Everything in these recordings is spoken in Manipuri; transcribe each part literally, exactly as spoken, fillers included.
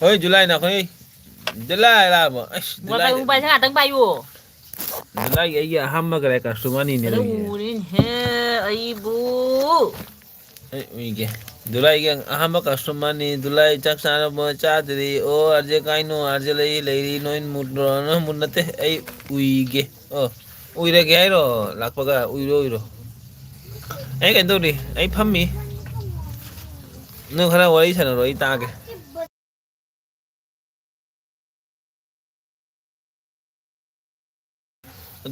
ꯍꯣꯏ, ꯖꯨꯂꯥꯏ ꯅꯈꯣꯏ꯫ ꯖꯨꯂꯥꯏ ꯂꯥꯛꯑꯕꯣ? ꯑꯁ, ꯖꯨꯂꯥꯏ꯫ ꯄꯥꯏꯁꯦ ꯉꯥꯛꯇꯪ ꯄꯥꯏꯌꯨ꯫ ꯖꯨꯂꯥꯏꯒꯤ ꯑꯩꯒꯤ ꯑꯍꯥꯟꯕ ꯀꯔꯦ customerꯅꯤꯅꯦ, ꯑꯗꯨ ꯂꯩꯔꯤꯁꯦ꯫ ꯎꯔꯦꯅꯦꯍꯦ, ꯑꯩꯕꯨ꯫ ꯑꯩ ꯎꯏꯒꯦ꯫ ꯖꯨꯂꯥꯏꯒꯤ ꯑꯍꯥꯟꯕ customerꯅꯤ꯫ ꯖꯨꯂꯥꯏ ꯆꯥꯛ ꯆꯥꯔꯕꯣ? ꯆꯥꯗ꯭ꯔꯤ꯫ ꯑꯣ, ꯑꯥꯔꯖꯦ ꯀꯥꯏꯅꯣ? ꯑꯥꯔꯖꯦ ꯂꯩ, ꯂꯩꯔꯤ꯫ ꯅꯣꯏ ꯃꯨꯠ ꯅꯣꯏ ꯃꯨꯠ ꯅꯠꯇꯦ꯫ ꯑꯩ ꯎꯏꯒꯦ꯫ ꯑꯣ, ꯎꯏꯔꯒꯦ ꯍꯥꯏꯔꯣ? ꯂꯥꯛꯄꯒ ꯎꯏꯔꯣ, ꯎꯏꯔꯣ꯫ ꯑꯩ ꯀꯩꯅꯣ ꯇꯧꯔꯤ, ꯑꯩ ꯐꯝꯃꯤ꯫ ꯅꯪ ꯈꯔ ꯋꯥꯔꯤ ꯁꯥꯟꯅꯔꯣ, ꯑꯩ ꯇꯥꯒꯦ꯫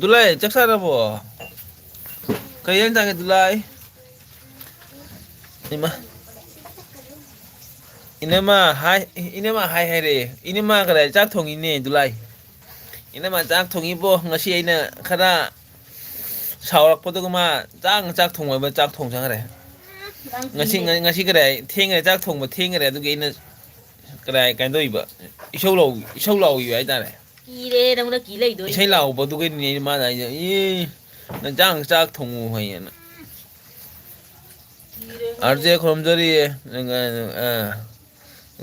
ꯗꯨꯂꯥꯏ, ꯆꯥꯛ ꯆꯥꯔꯕꯣ? ꯀꯩ ꯏꯟꯖꯥꯡ ꯆꯥꯒꯦ, ꯗꯨꯂꯥꯏ? ꯏꯃꯥ꯫ ꯏꯅꯝꯃ ꯍꯥꯏ, ꯏꯅꯝꯃ ꯍꯥꯏ ꯍꯥꯏꯔꯛꯑꯦ꯫ ꯏꯅꯝꯃ ꯀꯗꯥꯏ ꯆꯥꯛ ꯊꯣꯡꯉꯤꯅꯦ, ꯗꯨꯂꯥꯏ꯫ ꯏꯅꯝꯃ ꯆꯥꯛ ꯊꯣꯡꯉꯤꯕꯣ꯫ ꯉꯁꯤ ꯑꯩꯅ ꯈꯔ ꯁꯥꯎꯔꯛꯄꯗꯨꯒ ꯃꯥ ꯆꯥꯛ, ꯆꯥꯛ ꯊꯣꯡꯕ ꯆꯥꯛ ꯊꯣꯡ ꯆꯪꯈ꯭ꯔꯦ꯫ ꯉꯁꯤ, ꯉ-, ꯉꯁꯤ ꯀꯗꯥꯏ ꯊꯦꯡꯈ꯭ꯔꯦ, ꯆꯥꯛ ꯊꯣꯡꯕ ꯊꯦꯡꯈ꯭ꯔꯦ꯫ ꯑꯗꯨꯒꯤ ꯑꯩꯅ ꯀꯗꯥꯏ ꯀꯩꯅꯣ ꯇꯧꯔꯤꯕ? ꯏꯁꯧ ꯂꯧ-, ꯏꯁꯧ ꯂꯥꯎꯈꯤꯕ ꯍꯥꯏꯇꯥꯔꯦ꯫ ꯀꯤꯔꯦ ꯅꯪꯉꯣꯟꯗ ꯀꯤ ꯂꯩꯗꯣꯏꯅꯦ꯫ ꯏꯁꯩ ꯂꯥꯎꯕꯗꯨꯒꯤꯅꯦ ꯃꯥꯅ ꯍꯥꯏꯁꯦ, "ꯑꯦ, ꯅꯪ ꯆꯥꯛ, ꯆꯥꯛ ꯊꯣꯡꯉꯨ" ꯍꯥꯏꯌꯦꯅ꯫ ꯀꯤꯔꯦ ꯑꯥꯔ ꯖꯦ ꯈꯨꯔꯨꯝꯖꯔꯤꯌꯦ꯫ ꯑ,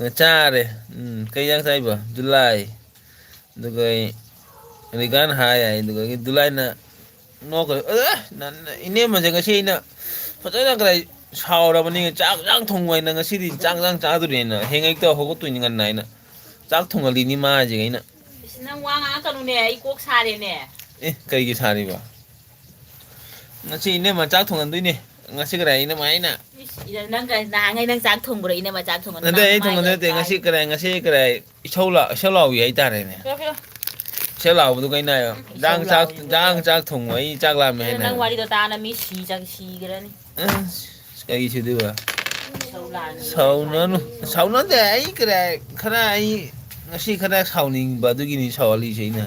ꯑ, ꯆꯥꯔꯦ꯫ ꯎꯝ, ꯀꯩ ꯏꯟꯖꯥꯡ ꯆꯥꯏꯕ? ꯖꯨꯂꯥꯏ꯫ ꯑꯗꯨꯒ ꯑꯩ ꯔꯤꯒꯥꯟ ꯍꯥꯏ ꯍꯥꯏ, ꯑꯗꯨꯒ ꯖꯨꯂꯥꯏꯅ ꯅꯣꯛꯈ꯭ꯔꯦ꯫ ꯑꯦ, ꯅ-, ꯅ-, ꯏꯅꯦꯝꯃꯁꯦ ꯉꯁꯤ ꯑꯩꯅ ꯐꯖꯅ ꯀꯗꯥꯏ ꯁꯥꯎꯔꯕꯅꯤ꯫ ꯆꯥꯛ ꯏꯟꯖꯥꯡ ꯊꯣꯡꯉꯨ ꯍꯥꯏꯅ ꯉꯁꯤꯗꯤ ꯆꯥꯛ ꯏꯟꯖꯥꯡ ꯆꯥꯗꯣꯔꯦꯅ ꯍꯌꯦꯡ ꯑꯌꯨꯛꯇ ꯍꯧꯒꯠꯇꯣꯏꯅꯤ ꯉꯟꯅ ꯍꯥꯏꯅ꯫ ꯆꯥꯛ ꯊꯣꯡꯍꯜꯂꯤꯅꯤ ꯃꯥ ꯍꯥꯏꯁꯦ ꯑꯩꯅ꯫ ꯏꯁ, ꯅꯪ ꯋꯥ ꯉꯥꯡꯉꯛꯀꯅꯨꯅꯦ, ꯑꯩ ꯀꯣꯛ ꯁꯥꯔꯦꯅꯦ꯫ ꯑꯦ, ꯀꯩꯒꯤ ꯁꯥꯔꯤꯕ? ꯉꯁꯤ ꯏꯅꯦꯝꯃ ꯆꯥꯛ ꯊꯣꯡꯍꯟꯗꯣꯏꯅꯦ꯫ ꯉꯁꯤ ꯀꯗꯥꯏ ꯏꯅꯦꯝꯃ ꯑꯩꯅ ꯏꯁ, ꯏꯅ-, ꯅꯪ ꯀ-, ꯅꯍꯥꯟꯉꯩ ꯅꯪ ꯆꯥꯛ ꯊꯣꯡꯕ꯭ꯔꯣ? ꯏꯅꯦꯝꯃ ꯆꯥꯛ ꯊꯣꯡꯍꯟ-, ꯅꯠꯇꯦ, ꯅꯪ ꯑꯩ ꯊꯣꯡꯕ ꯃꯥꯏꯒ ꯅꯠꯇꯦ꯫ ꯄꯥꯏ-, ꯉꯁꯤ ꯀꯗꯥꯏ, ꯉꯁꯤ ꯀꯗꯥꯏ ꯏꯁꯧ ꯂꯥ-, ꯏꯁꯧ ꯂꯥꯎꯏ ꯍꯥꯏꯇꯥꯔꯦꯅꯦ꯫ ꯄꯤꯔꯣ, ꯄꯤꯔꯣ꯫ ꯏꯁꯧ ꯂꯥꯎꯕꯗꯨ ꯀꯩꯅꯣ ꯍꯥꯏꯌꯣ? ꯏꯁꯧ ꯏꯟꯖꯥꯡ ꯆꯥꯛ, ꯂꯥꯎꯔꯤꯗꯨ ꯏꯟꯖꯥꯡ ꯀꯩꯅꯣ? ꯆꯥꯛ ꯊꯣꯡꯉꯣ, ꯑꯩ ꯆꯥꯛ ꯂꯥꯝꯃꯦ ꯑꯗꯨ ꯍꯥꯏꯅ ꯅꯪ ꯍꯥꯏꯌꯣ꯫ ꯋꯥꯔꯤꯗꯣ ꯇꯥꯅ ꯃꯤ ꯁꯤ ꯆꯪ-, ꯁꯤꯒ꯭ꯔꯅꯤ꯫ ꯑꯁ, ꯀꯩꯒꯤ ꯁꯤꯗꯣꯏꯕ? ꯏꯁꯧ ꯂꯥꯡꯉꯤ꯫ ꯁꯥꯎꯅꯅꯨ꯫ ꯁꯥꯎꯅꯗꯦ꯫ ꯑꯩ ꯀꯗꯥꯏ, ꯈꯔ ꯑꯩ ꯉꯁꯤ ꯈꯔ ꯁꯥꯎꯅꯤꯡꯕ ꯑꯗꯨꯒꯤꯅꯤ ꯁꯥꯎꯍꯜꯂꯤꯁꯦ ꯑꯩꯅ꯫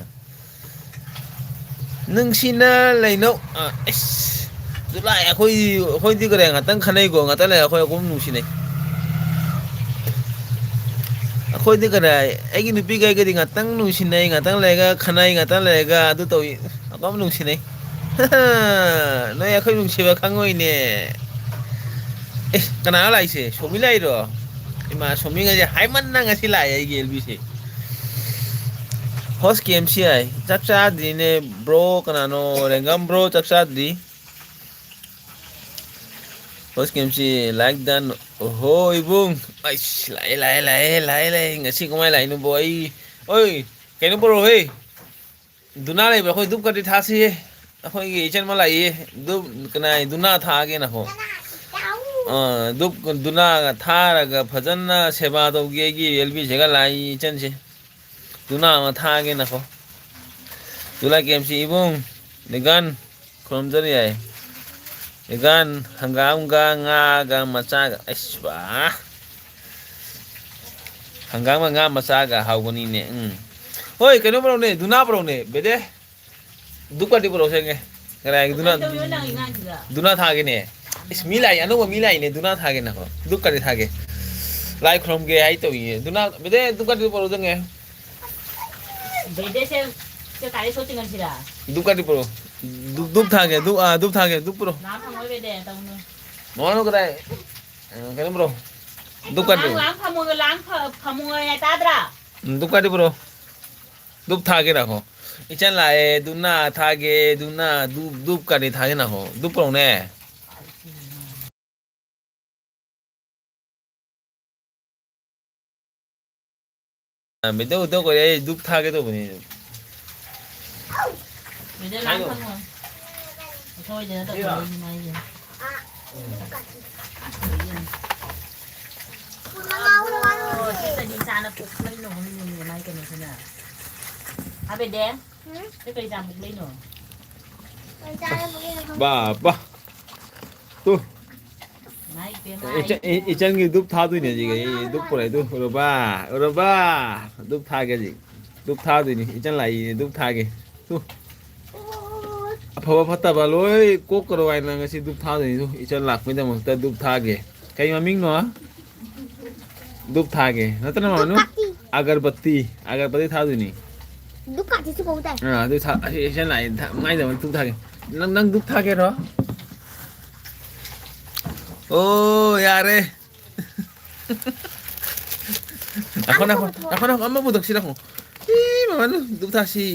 ꯅꯨꯡꯁꯤꯅ ꯂꯩꯅꯧ꯫ ꯑ, ꯑꯩꯁ, ꯖꯨꯂꯥꯏ ꯑꯩꯈꯣꯏ, ꯑꯩꯈꯣꯏꯗꯤ ꯀꯗꯥꯏ ꯉꯥꯛꯇꯪ ꯈꯟꯅꯩꯀꯣ, ꯉꯥꯛꯇꯪ ꯂꯩꯔꯒ ꯑꯩꯈꯣꯏ ꯑꯗꯨꯝ ꯅꯨꯡꯁꯤꯅꯩ꯫ ꯑꯩꯈꯣꯏꯗꯤ ꯀꯗꯥꯏ, ꯑꯩꯒꯤ ꯅꯨꯄꯤꯒꯩꯒꯗꯤ ꯉꯥꯛꯇꯪ ꯅꯨꯡꯁꯤꯅꯩ, ꯉꯥꯛꯇꯪ ꯂꯩꯔꯒ ꯈꯟꯅꯩ, ꯉꯥꯛꯇꯪ ꯂꯩꯔꯒ ꯑꯗꯨ ꯇꯧꯏ, ꯑꯗꯨꯝ ꯅꯨꯡꯁꯤꯅꯩ꯫ ꯅꯣꯏ ꯑꯩꯈꯣꯏ ꯅꯨꯡꯁꯤꯕ ꯈꯪꯉꯣꯏꯅꯦ꯫ ꯑꯦ, ꯀꯅꯥꯅꯣ ꯂꯥꯛꯏꯁꯦ? ꯁꯣꯃꯤ ꯂꯥꯛꯏꯔꯣ? ꯏꯃꯥ, ꯁꯣꯃꯤꯒꯁꯦ ꯍꯥꯏꯃꯟꯅ ꯉꯁꯤ ꯂꯥꯛꯑꯦ ꯑꯩꯒꯤ ꯑꯦꯜ ꯕꯤꯁꯦ꯫ ꯍꯣꯁ ꯀꯦ ꯑꯦꯝ ꯁꯤ ꯍꯥꯏ꯫ ꯆꯥꯛ ꯆꯥꯗ꯭ꯔꯤꯅꯦ ꯕ꯭ꯔꯣ꯫ ꯀꯅꯥꯅꯣ? ꯔꯦꯡꯒꯝ ꯕ꯭ꯔꯣ, ꯆꯥꯛ ꯆꯥꯗ꯭ꯔꯤ꯫ ꯍꯣꯁ ꯀꯦ ꯑꯦꯝ ꯁꯤ, like done꯫ ꯑꯣꯍꯣ, ꯏꯕꯨꯡ꯫ ꯑꯩꯁ, ꯂꯥꯛꯑꯦ, ꯂꯥꯛꯑꯦ, ꯂꯥꯛꯑꯦ, ꯂꯥꯛꯑꯦ, ꯂꯥꯛꯑꯦ꯫ ꯉꯁꯤ ꯀꯃꯥꯏ ꯂꯥꯛꯏꯅꯣꯕꯣ? ꯑꯩ, ꯑꯣꯏ, ꯀꯩꯅꯣ ꯄꯨꯔꯛꯑꯣꯍꯦ꯫ ꯗꯨꯅꯥ ꯂꯩꯕ꯭ꯔꯥ? ꯑꯩꯈꯣꯏ ꯙꯨꯞ ꯀꯥꯇꯤ ꯊꯥꯁꯤꯌꯦ꯫ ꯑꯩꯈꯣꯏꯒꯤ ꯏꯆꯟ ꯑꯃ ꯂꯥꯛꯏꯌꯦ꯫ ꯙꯨꯞ, ꯀꯅꯥꯏ ꯙꯨꯅꯥ ꯊꯥꯒꯦꯅꯀꯣ꯫ ꯑꯥ, ꯙꯨꯞ, ꯙꯨꯅꯥꯒ ꯊꯥꯔꯒ ꯐꯖꯅ ꯁꯦꯕꯥ ꯇꯧꯒꯦ ꯑꯩꯒꯤ ꯑꯦꯜ ꯕꯤꯁꯤꯒ ꯂꯥꯛꯏ ꯏꯆꯟꯁꯦ꯫ ꯙꯨꯅꯥ ꯑꯃ ꯊꯥꯒꯦꯅꯀꯣ꯫ ꯙꯨꯅꯥ ꯀꯦꯝꯁꯤ ꯏꯕꯨꯡ, ꯅꯤꯒꯟ, ꯈꯨꯔꯨꯝꯖꯔꯤ ꯌꯥꯏ꯫ ꯅꯤꯒꯟ, ꯍꯪꯒꯥꯝꯒ ꯉꯥꯒ ꯃꯆꯥꯒ꯫ ꯑꯩꯁ ꯕꯥ꯫ ꯍꯪꯒꯥꯝꯒ ꯉꯥ ꯃꯆꯥꯒ ꯍꯥꯎꯕꯅꯤꯅꯦ꯫ ꯎꯝ꯫ ꯍꯣꯏ, ꯀꯩꯅꯣ ꯄꯨꯔꯛꯎꯅꯦ, ꯙꯨꯅꯥ ꯄꯨꯔꯛꯎꯅꯦ, ꯕꯦꯗꯦ꯫ ꯙꯨꯞ ꯀꯥꯇꯤ ꯄꯨꯔꯛꯎꯁꯦ ꯅꯪꯒꯦ꯫ ꯀꯅꯥꯒꯤ ꯙꯨꯅꯥ? ꯀꯩꯗꯧꯔꯤꯅꯣ ꯅꯪ ꯏꯉꯥꯡꯁꯤꯗ? ꯙꯨꯅꯥ ꯊꯥꯒꯦꯅꯦ꯫ ꯏꯁ, ꯃꯤ ꯂꯥꯛꯏ, ꯑꯅꯧꯕ ꯃꯤ ꯂꯥꯛꯏꯅꯦ, ꯙꯨꯅꯥ ꯊꯥꯒꯦ ꯅꯈꯣ꯫ ꯙꯨꯞ ꯀꯥꯇꯤ ꯊꯥꯒꯦ꯫ ꯂꯥꯏ ꯈꯨꯔꯨꯝꯒꯦ ꯍꯥꯏ ꯇꯧꯏꯅꯦ꯫ ꯙꯨꯅꯥ, ꯕꯦꯗꯦ, ꯙꯨꯞ ꯀꯥꯇꯤ ꯄꯨꯔꯛꯎ ꯆꯪꯉꯦ꯫ ꯕꯦꯗꯦꯁꯦ, ꯁꯦ ꯀꯥꯔꯤ ꯁꯣꯠꯇꯤ ꯉꯁꯤꯔꯥ? ꯙꯨꯞ ꯀꯥꯇꯤ ꯄꯨꯔꯛꯎ꯫ ꯙꯨꯞ, ꯙꯨꯞ ꯊꯥꯒꯦ, ꯙꯨꯞ, ꯑꯥ, ꯙꯨꯞ ꯊꯥꯒꯦ, ꯙꯨꯞ ꯄꯨꯔꯛꯎ꯫ ꯂꯥꯛ ꯐꯪꯉꯣꯏ ꯕꯦꯗꯦ, ꯇꯧꯅꯨ꯫ ꯃꯃꯥꯅ ꯀꯗꯥꯏ? ꯑ, ꯀꯩꯅꯣ ꯄꯨꯔꯛꯎ꯫ ꯙꯨꯞ ꯀꯥꯇꯤ ꯂꯥꯡ, ꯄꯨꯔꯛꯎ꯫ ꯂꯥꯡ ꯐꯝꯃꯣ, ꯂꯥꯡ ꯐ-, ꯐꯝꯃꯣ ꯍꯥꯏ ꯇꯥꯗ꯭ꯔꯥ? ꯎꯝ, ꯙꯨꯞ ꯀꯥꯇꯤ ꯄꯨꯔꯛꯎ꯫ ꯙꯨꯞ ꯊꯥꯒꯦ ꯅꯈꯣ꯫ ꯏꯆꯟ ꯂꯥꯛꯑꯦ, ꯙꯨꯅꯥ ꯊꯥꯒꯦ, ꯙꯨꯅꯥ, ꯙꯨꯞ, ꯙꯨꯞ ꯀꯥꯇꯤ ꯊꯥꯒꯦ ꯅꯈꯣ꯫ ꯙꯨꯞ ꯄꯨꯔꯛꯎꯅꯦ꯫ ꯑ, ꯃꯤꯇꯧ ꯃꯤꯇꯧ ꯀꯧꯔꯦ, ꯑꯩ ꯙꯨꯞ ꯊꯥꯒꯦ ꯇꯧꯕꯅꯤ꯫ ꯃꯤꯗ ꯂꯥꯡ ꯍꯥꯏꯌꯣ꯫ ꯐꯪꯉꯣꯏ꯫ ꯁꯣꯏꯗꯅ ꯁꯤꯔꯣ? ꯇꯧꯗꯣꯏꯅꯤ ꯃꯥꯏꯁꯦ꯫ ꯎꯝ꯫ ꯑꯣ, ꯁꯤꯗꯗꯤ ꯆꯥꯅ ꯀꯣꯛ ꯂꯩꯅꯣ ꯈꯪꯗꯦꯅꯦ ꯃꯥꯏ ꯀꯩꯅꯣꯁꯤꯅ꯫ ꯑꯕꯦꯗꯦ, ꯁꯤ ꯀꯩ ꯆꯥ ꯃꯨꯛ ꯂꯩꯅꯣ? ꯕꯥ, ꯕꯥ꯫ ꯇꯨ꯫ ꯏꯃꯥꯏ ꯄꯦꯝꯃ, ꯏꯆ-, ꯑꯩ ꯏ-, ꯏꯆꯟꯒꯤ ꯙꯨꯞ ꯊꯥꯗꯣꯏꯅꯦ ꯍꯧꯖꯤꯛ꯫ ꯑꯩ ꯙꯨꯞ ꯄꯨꯔꯛꯏ꯫ ꯇꯨ, ꯎꯔꯕ? ꯎꯔꯕ? ꯙꯨꯞ ꯊꯥꯒꯦ ꯍꯧꯖꯤꯛ꯫ ꯙꯨꯞ ꯊꯥꯗꯣꯏꯅꯤ꯫ ꯏꯆꯟ ꯂꯥꯛꯏꯅꯦ, ꯙꯨꯞ ꯊꯥꯒꯦ꯫ ꯇꯨ꯫ ꯑꯐꯕ ꯐꯠꯇꯕ ꯂꯣꯏ ꯀꯣꯛꯀꯗꯧ ꯍꯥꯏꯅ ꯉꯁꯤ ꯙꯨꯞ ꯊꯥꯗꯣꯏꯅꯤ꯫ ꯇꯨ, ꯏꯆꯟ ꯂꯥꯛꯄꯩꯗꯃꯛꯇ ꯙꯨꯞ ꯊꯥꯒꯦ꯫ ꯀꯩ ꯃꯃꯤꯡꯅꯣ? ꯙꯨꯞ ꯊꯥꯒꯦ꯫ ꯅꯠꯇꯅ ꯃꯃꯤꯡ? ꯙꯨꯞꯀꯥꯇꯤ꯫ ꯑꯒꯔꯕꯠꯇꯤ꯫ ꯑꯒꯔꯕꯠꯇꯤ ꯊꯥꯗꯣꯏꯅꯤ꯫ ꯙꯨꯞꯀꯥꯇꯤꯁꯨ ꯀꯧ ꯇꯥꯏ꯫ ꯑꯥ, ꯑꯗꯨ ꯊꯥ-, ꯑꯁꯤ, ꯏꯆꯟ ꯂꯥꯛꯑꯦ꯫ ꯊꯥ-, ꯃꯥꯏꯗꯃꯛ ꯙꯨꯞ ꯊꯥꯒꯦ꯫ ꯅꯪ, ꯅꯪ ꯙꯨꯞ ꯊꯥꯒꯦꯔꯣ? ꯑꯣ, ꯌꯥꯔꯦ꯫ ꯉꯥꯏꯈꯣ, ꯉꯥꯏꯈꯣ, ꯉꯥꯏꯈꯣ, ꯉꯥꯏꯈꯣ, ꯑꯃ ꯄꯨꯊꯣꯛꯁꯤ, ꯉꯥꯏꯈꯣ꯫ ꯏ, ꯃꯃꯥ, ꯗꯨꯞ ꯊꯥꯁꯤ꯫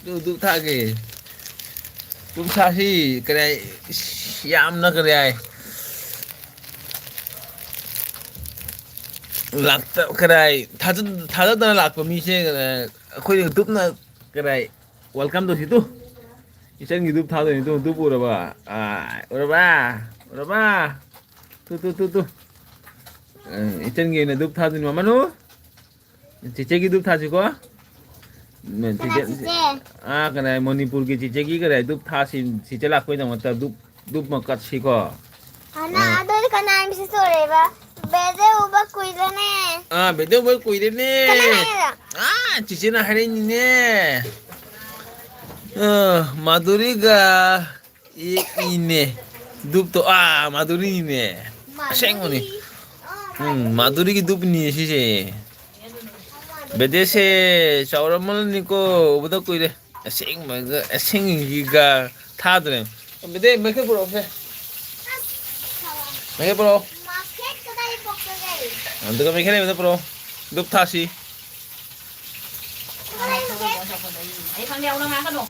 ꯗꯨꯞ, ꯗꯨꯞ ꯊꯥꯒꯦ꯫ ꯗꯨꯞ ꯊꯥꯁꯤ꯫ ꯀꯔꯤ ꯍꯥꯏ? ꯏꯁ, ꯌꯥꯝꯅ ꯀꯔꯤ ꯍꯥꯏ? ꯂꯥꯛꯇ-, ꯀꯔꯤ ꯍꯥꯏ? ꯊꯥꯖ-, ꯊꯥꯖꯗꯅ ꯂꯥꯛꯄ ꯃꯤꯁꯦ, ꯑꯩꯈꯣꯏ ꯗꯨꯞꯅ ꯀꯔꯤ ꯍꯥꯏ? Welcome ꯇꯧꯁꯤ ꯇꯨ꯫ ꯏꯆꯟꯒꯤ ꯗꯨꯞ ꯊꯥꯗꯣꯏꯅꯤ ꯇꯨ, ꯗꯨꯞ ꯎꯔꯕ? ꯑꯥ, ꯎꯔꯕ? ꯎꯔꯕ? ꯇꯨ, ꯇꯨ, ꯇꯨ, ꯇꯨ꯫ ꯎꯝ, ꯏꯆꯟꯒꯤ ꯑꯣꯏꯅ ꯗꯨꯞ ꯊꯥꯗꯣꯏꯅꯤ, ꯃꯃꯥꯅꯨ꯫ ꯆꯤꯆꯦꯒꯤ ꯗꯨꯞ ꯊꯥꯁꯤꯀꯣ꯫ ꯎꯝ, ꯀꯅꯥ ꯆꯤꯆꯦ, ꯆꯤꯆꯦ? ꯑꯥ, ꯀꯅꯥ, ꯃꯅꯤꯄꯨꯔꯒꯤ ꯆꯤꯆꯦꯒꯤ ꯀꯅꯥ ꯗꯨꯞ ꯊꯥꯁꯤ, ꯆꯤꯆꯦ ꯂꯥꯛꯄꯩꯗꯃꯛꯇ ꯗꯨꯞ, ꯗꯨꯞ ꯑꯃ ꯀꯠꯁꯤꯀꯣ꯫ ꯑꯅꯥ, ꯑꯥ꯫ ꯑꯗꯨꯗꯤ ꯀꯅꯥ ꯃꯤꯁꯦꯁ ꯑꯣꯏꯔꯦꯕ? ꯕꯦꯗꯦ ꯎꯕ ꯀꯨꯏꯔꯦꯅꯦ꯫ ꯑꯥ, ꯕꯦꯗꯦ ꯎꯕ ꯀꯨꯏꯔꯦꯅꯦ꯫ ꯀꯅꯥ ꯍꯥꯏꯔꯤꯅꯣ? ꯑꯥ, ꯆꯤꯆꯦꯅ ꯍꯥꯏꯔꯛꯏꯅꯤꯅꯦ꯫ ꯑꯥ, ꯃꯥꯙꯨꯔꯤꯒ ꯏ-, ꯏꯅꯦ꯫ ꯗꯨꯞꯇꯣ, ꯑꯥ, ꯃꯥꯙꯨꯔꯤꯅꯤꯅꯦ꯫ ꯃꯥꯙꯨꯔꯤ꯫ ꯑꯁꯦꯡꯕꯅꯤ꯫ ꯑꯥ, ꯎꯝ, ꯃꯥꯙꯨꯔꯤ꯫ ꯃꯥꯙꯨꯔꯤꯒꯤ ꯗꯨꯞꯅꯤ ꯁꯤꯁꯦ꯫ ꯕꯦꯗꯦꯁꯦ ꯆꯥꯎꯔꯝꯃꯅꯤꯀꯣ, ꯎꯕꯗ ꯀꯨꯏꯔꯦ꯫ ꯑꯁꯦꯡꯕꯒ, ꯑꯁꯦꯡꯒꯤꯒ ꯊꯥꯗ꯭ꯔꯦ꯫ ꯕꯦꯗꯦ, ꯃꯩꯈꯦꯠ ꯄꯨꯔꯛꯑꯣꯁꯦ꯫ ꯃꯩꯈꯦꯠ ꯄꯨꯔꯛꯑꯣ꯫ ꯃꯩꯈꯦꯠ ꯀꯗꯥꯏ ꯄꯣꯛꯀꯗꯒꯦ? ꯑꯗꯨꯒ ꯃꯩꯈꯦꯠ ꯂꯩꯕꯗ ꯄꯨꯔꯛꯑꯣ꯫ ꯗꯨꯞ ꯊꯥꯁꯤ꯫ ꯀꯗꯥꯏ ꯃꯩꯈꯦꯠ? ꯑꯩ ꯈꯪꯗꯦ, ꯌꯥꯎꯅ ꯉꯥꯡꯒꯅꯨ꯫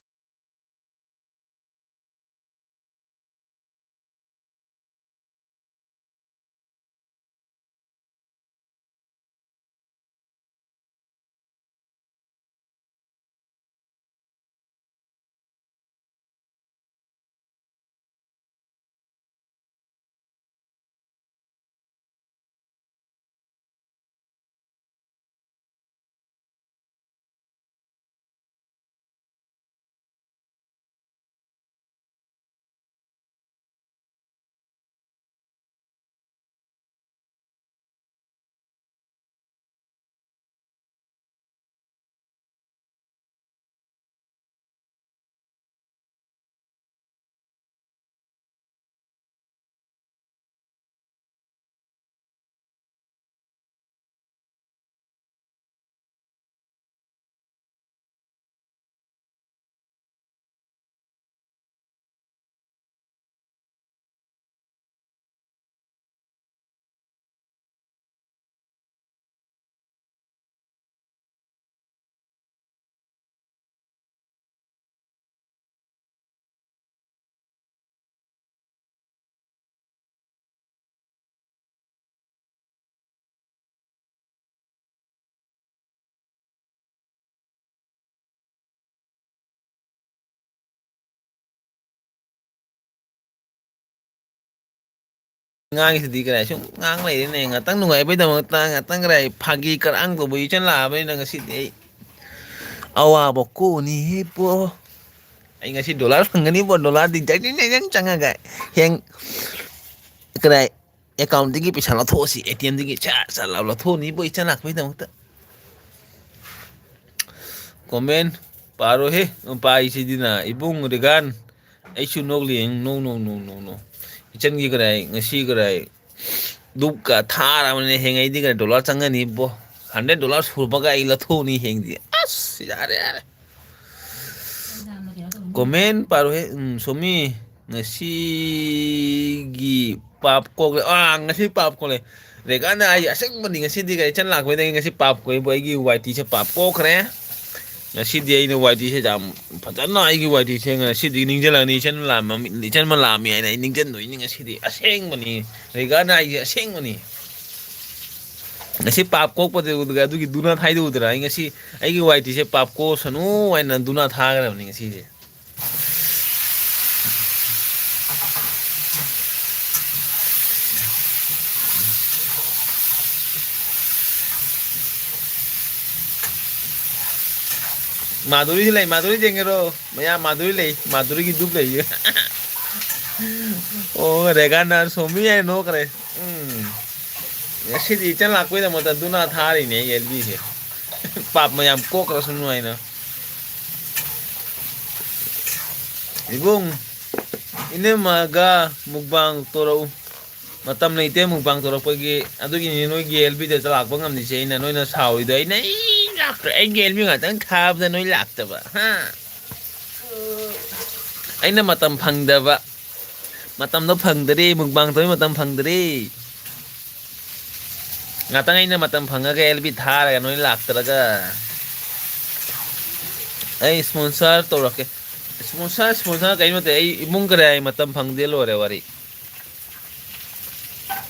ꯉꯥꯡꯉꯤꯁꯤꯗꯤ ꯀꯔꯥꯏ ꯁꯨꯝ ꯉꯥꯡ ꯂꯩꯔꯦꯅꯦ꯫ ꯉꯥꯛꯇꯪ ꯅꯨꯡꯉꯥꯏꯕꯩꯗꯃꯛꯇ ꯉꯥꯛꯇꯪ ꯀꯔꯥꯏ ꯐꯥꯒꯤ ꯀꯔꯥꯡ ꯇꯧꯕ ꯏꯆꯟ ꯂꯥꯛꯑꯕꯅꯤꯅ ꯉꯁꯤꯗꯤ ꯑꯩ ꯑꯋꯥꯕ ꯀꯣꯛꯅꯤꯍꯦ ꯄꯣ꯫ ꯑꯩ ꯉꯁꯤ ꯗꯣꯂꯔ ꯐꯪꯒꯅꯤꯕꯣ꯫ ꯗꯣꯂꯔꯗꯤ ꯖꯪ ꯖꯪ ꯖꯪ ꯖꯪ ꯆꯪꯉꯒ ꯍꯦꯡ ꯀꯗꯥꯏ ꯑꯦꯀꯥꯎꯟꯗꯒꯤ ꯄꯩꯁꯥ ꯂꯧꯊꯣꯛꯑꯁꯤ, ꯑꯦ ꯇꯤ ꯑꯦꯝꯗꯒꯤ ꯁꯠ ꯁꯠ ꯂꯧ-, ꯂꯧꯊꯣꯛꯑꯅꯤꯕꯣ ꯏꯆꯟ ꯂꯥꯛꯄꯩꯗꯃꯛꯇ꯫ ꯀꯣꯃꯦꯟ ꯄꯥꯔꯣꯍꯦ꯫ ꯄꯥꯏꯁꯤꯗꯤꯅ ꯏꯕꯨꯡ ꯔꯤꯒꯥꯟ꯫ ꯑꯩꯁꯨ ꯅꯣꯛꯂꯤ꯫ ꯅꯣ, ꯅꯣ, ꯅꯣ, ꯅꯣ, ꯅꯣ꯫ ꯏꯆꯟꯒꯤ ꯀꯗꯥꯏ ꯉꯁꯤ ꯀꯗꯥꯏ ꯗꯨꯛꯀ ꯊꯥꯔꯕꯅꯤꯅ ꯍꯌꯦꯡ ꯑꯩꯗꯤ ꯀꯩꯅꯣ ꯗꯣꯂꯔ ꯆꯪꯉꯅꯤꯕꯣ꯫ ꯍꯟꯗ꯭ꯔꯦꯠ ꯗꯣꯂꯔ ꯁꯨꯔꯕꯒ ꯑꯩ ꯂꯧꯊꯣꯛꯑꯅꯤ ꯍꯌꯦꯡꯗꯤ꯫ ꯑꯁ, ꯌꯥꯔꯦ, ꯌꯥꯔꯦ꯫ ꯀꯣꯃꯦꯟ ꯄꯥꯔꯣꯍꯦ꯫ ꯎꯝ, ꯁꯣꯃꯤ, ꯉꯁꯤꯒꯤ ꯄꯥꯞ ꯀꯣꯛꯂꯦ꯫ ꯑꯥ, ꯉꯁꯤ ꯄꯥꯞ ꯀꯣꯛꯂꯦ꯫ ꯔꯦꯒꯥꯅ ꯑꯩ ꯑꯁꯦꯡꯕꯅꯤ ꯉꯁꯤꯗꯤ ꯀꯩ ꯏꯆꯟ ꯂꯥꯛꯄꯩꯗꯒꯤ ꯉꯁꯤ ꯄꯥꯞ ꯀꯣꯛꯏꯕꯨ ꯑꯩꯒꯤ ꯋꯥꯏ ꯇꯤꯁꯦ ꯄꯥꯞ ꯀꯣꯛꯈ꯭ꯔꯦ꯫ ꯉꯁꯤꯗꯤ ꯑꯩꯅ ꯋꯥꯏ ꯇꯤꯁꯦ ꯌꯥꯝ ꯐꯖꯅ ꯑꯩꯒꯤ ꯋꯥꯏ ꯇꯤꯁꯦ ꯉꯁꯤꯗꯤ ꯅꯤꯡꯁꯤꯡꯂꯛꯑꯅꯤ꯫ ꯏꯆꯟ ꯂꯥꯝꯃꯝ-, ꯏꯆꯟ ꯑꯃ ꯂꯥꯝꯃꯤ ꯍꯥꯏꯅ ꯑꯩ ꯅꯤꯡꯁꯤꯡꯗꯣꯏꯅꯤ ꯉꯁꯤꯗꯤ꯫ ꯑꯁꯦꯡꯕꯅꯤ꯫ ꯔꯦꯒꯥꯅ ꯑꯩꯁꯦ ꯑꯁꯦꯡꯕꯅꯤ꯫ ꯉꯁꯤ ꯄꯥꯞ ꯀꯣꯛꯄꯗ ꯑꯗꯨꯒꯤ ꯗꯨꯅꯥ ꯊꯥꯏꯗꯨ ꯎꯗ꯭ꯔꯥ? ꯑꯩ ꯉꯁꯤ ꯑꯩꯒꯤ ꯋꯥꯏ ꯇꯤꯁꯦ ꯄꯥꯞ ꯀꯣꯛꯁꯅꯨ ꯍꯥꯏꯅ ꯗꯨꯅꯥ ꯊꯥꯈ꯭ꯔꯕꯅꯤ ꯉꯁꯤꯁꯦ꯫ ꯃꯥꯗꯨꯔꯤꯁꯨ ꯂꯩ, ꯃꯥꯗꯨꯔꯤ ꯌꯦꯡꯒꯦꯔꯣ? ꯃꯌꯥꯝ ꯃꯥꯗꯨꯔꯤ ꯂꯩ, ꯃꯥꯗꯨꯔꯤꯒꯤ ꯗꯨꯞ ꯂꯩ꯫ ꯑꯣ, ꯔꯦꯒꯥꯅ ꯁꯣꯃꯤ ꯍꯥꯏꯅ ꯅꯣꯛꯈ꯭ꯔꯦ꯫ ꯎꯝ꯫ ꯉꯁꯤꯗꯤ ꯏꯆꯟ ꯂꯥꯛꯄꯩꯗꯃꯛꯇ ꯗꯨꯅꯥ ꯊꯥꯔꯤꯅꯦ ꯑꯩ ꯑꯦꯜ ꯕꯤꯁꯦ꯫ ꯄꯥꯞ ꯃꯌꯥꯝ ꯀꯣꯛꯈ꯭ꯔꯁꯅꯨ ꯍꯥꯏꯅ꯫ ꯏꯕꯨꯡ, ꯏꯅꯝꯃꯒ ꯃꯨꯛꯕꯥꯡ ꯇꯧꯔꯛꯎ꯫ ꯃꯇꯝ ꯂꯩꯇꯦ ꯃꯨꯛꯕꯥꯡ ꯇꯧꯔꯛꯄꯒꯤ꯫ ꯑꯗꯨꯒꯤꯅꯤ ꯅꯣꯏꯒꯤ ꯑꯦꯜ ꯕꯤꯗ ꯂꯥꯛꯄ ꯉꯝꯗ꯭ꯔꯤꯁꯦ꯫ ꯑꯩꯅ ꯅꯣꯏꯅ ꯁꯥꯎꯔꯤꯗꯣ꯫ ꯑꯩꯅ, "ꯑꯩ ꯂꯥꯛꯇ꯭ꯔꯦ, ꯑꯩꯒꯤ ꯑꯦꯜ ꯕꯤ ꯉꯥꯛꯇꯪ ꯊꯥꯕꯗ ꯅꯣꯏ ꯂꯥꯛꯇꯕ, ꯍꯥ?" ꯑꯩꯅ ꯃꯇꯝ ꯐꯪꯗꯕ꯫ ꯃꯇꯝꯗꯣ ꯐꯪꯗꯔꯦ, ꯃꯨꯛꯕꯥꯡ ꯇꯧꯕꯩ ꯃꯇꯝ ꯐꯪꯗꯔꯦ꯫ ꯉꯥꯛꯇꯪ ꯑꯩꯅ ꯃꯇꯝ ꯐꯪꯉꯒ ꯑꯦꯜ ꯕꯤ ꯊꯥꯔꯒ ꯅꯣꯏ ꯂꯥꯛꯇ꯭ꯔꯒ꯫ ꯑꯩ ꯏꯁꯄꯣꯟꯁꯔ ꯇꯧꯔꯛꯀꯦ꯫ ꯏꯁꯄꯣꯟꯁꯔ, ꯏꯁꯄꯣꯟꯁꯔ ꯀꯔꯤꯝ ꯅꯠꯇꯦ꯫ ꯑꯩ ꯏꯃꯨꯡ ꯀꯔꯤ ꯍꯥꯏ ꯃꯇꯝ ꯐꯪꯗꯦ ꯂꯣꯏꯔꯦ ꯋꯥꯔꯤ꯫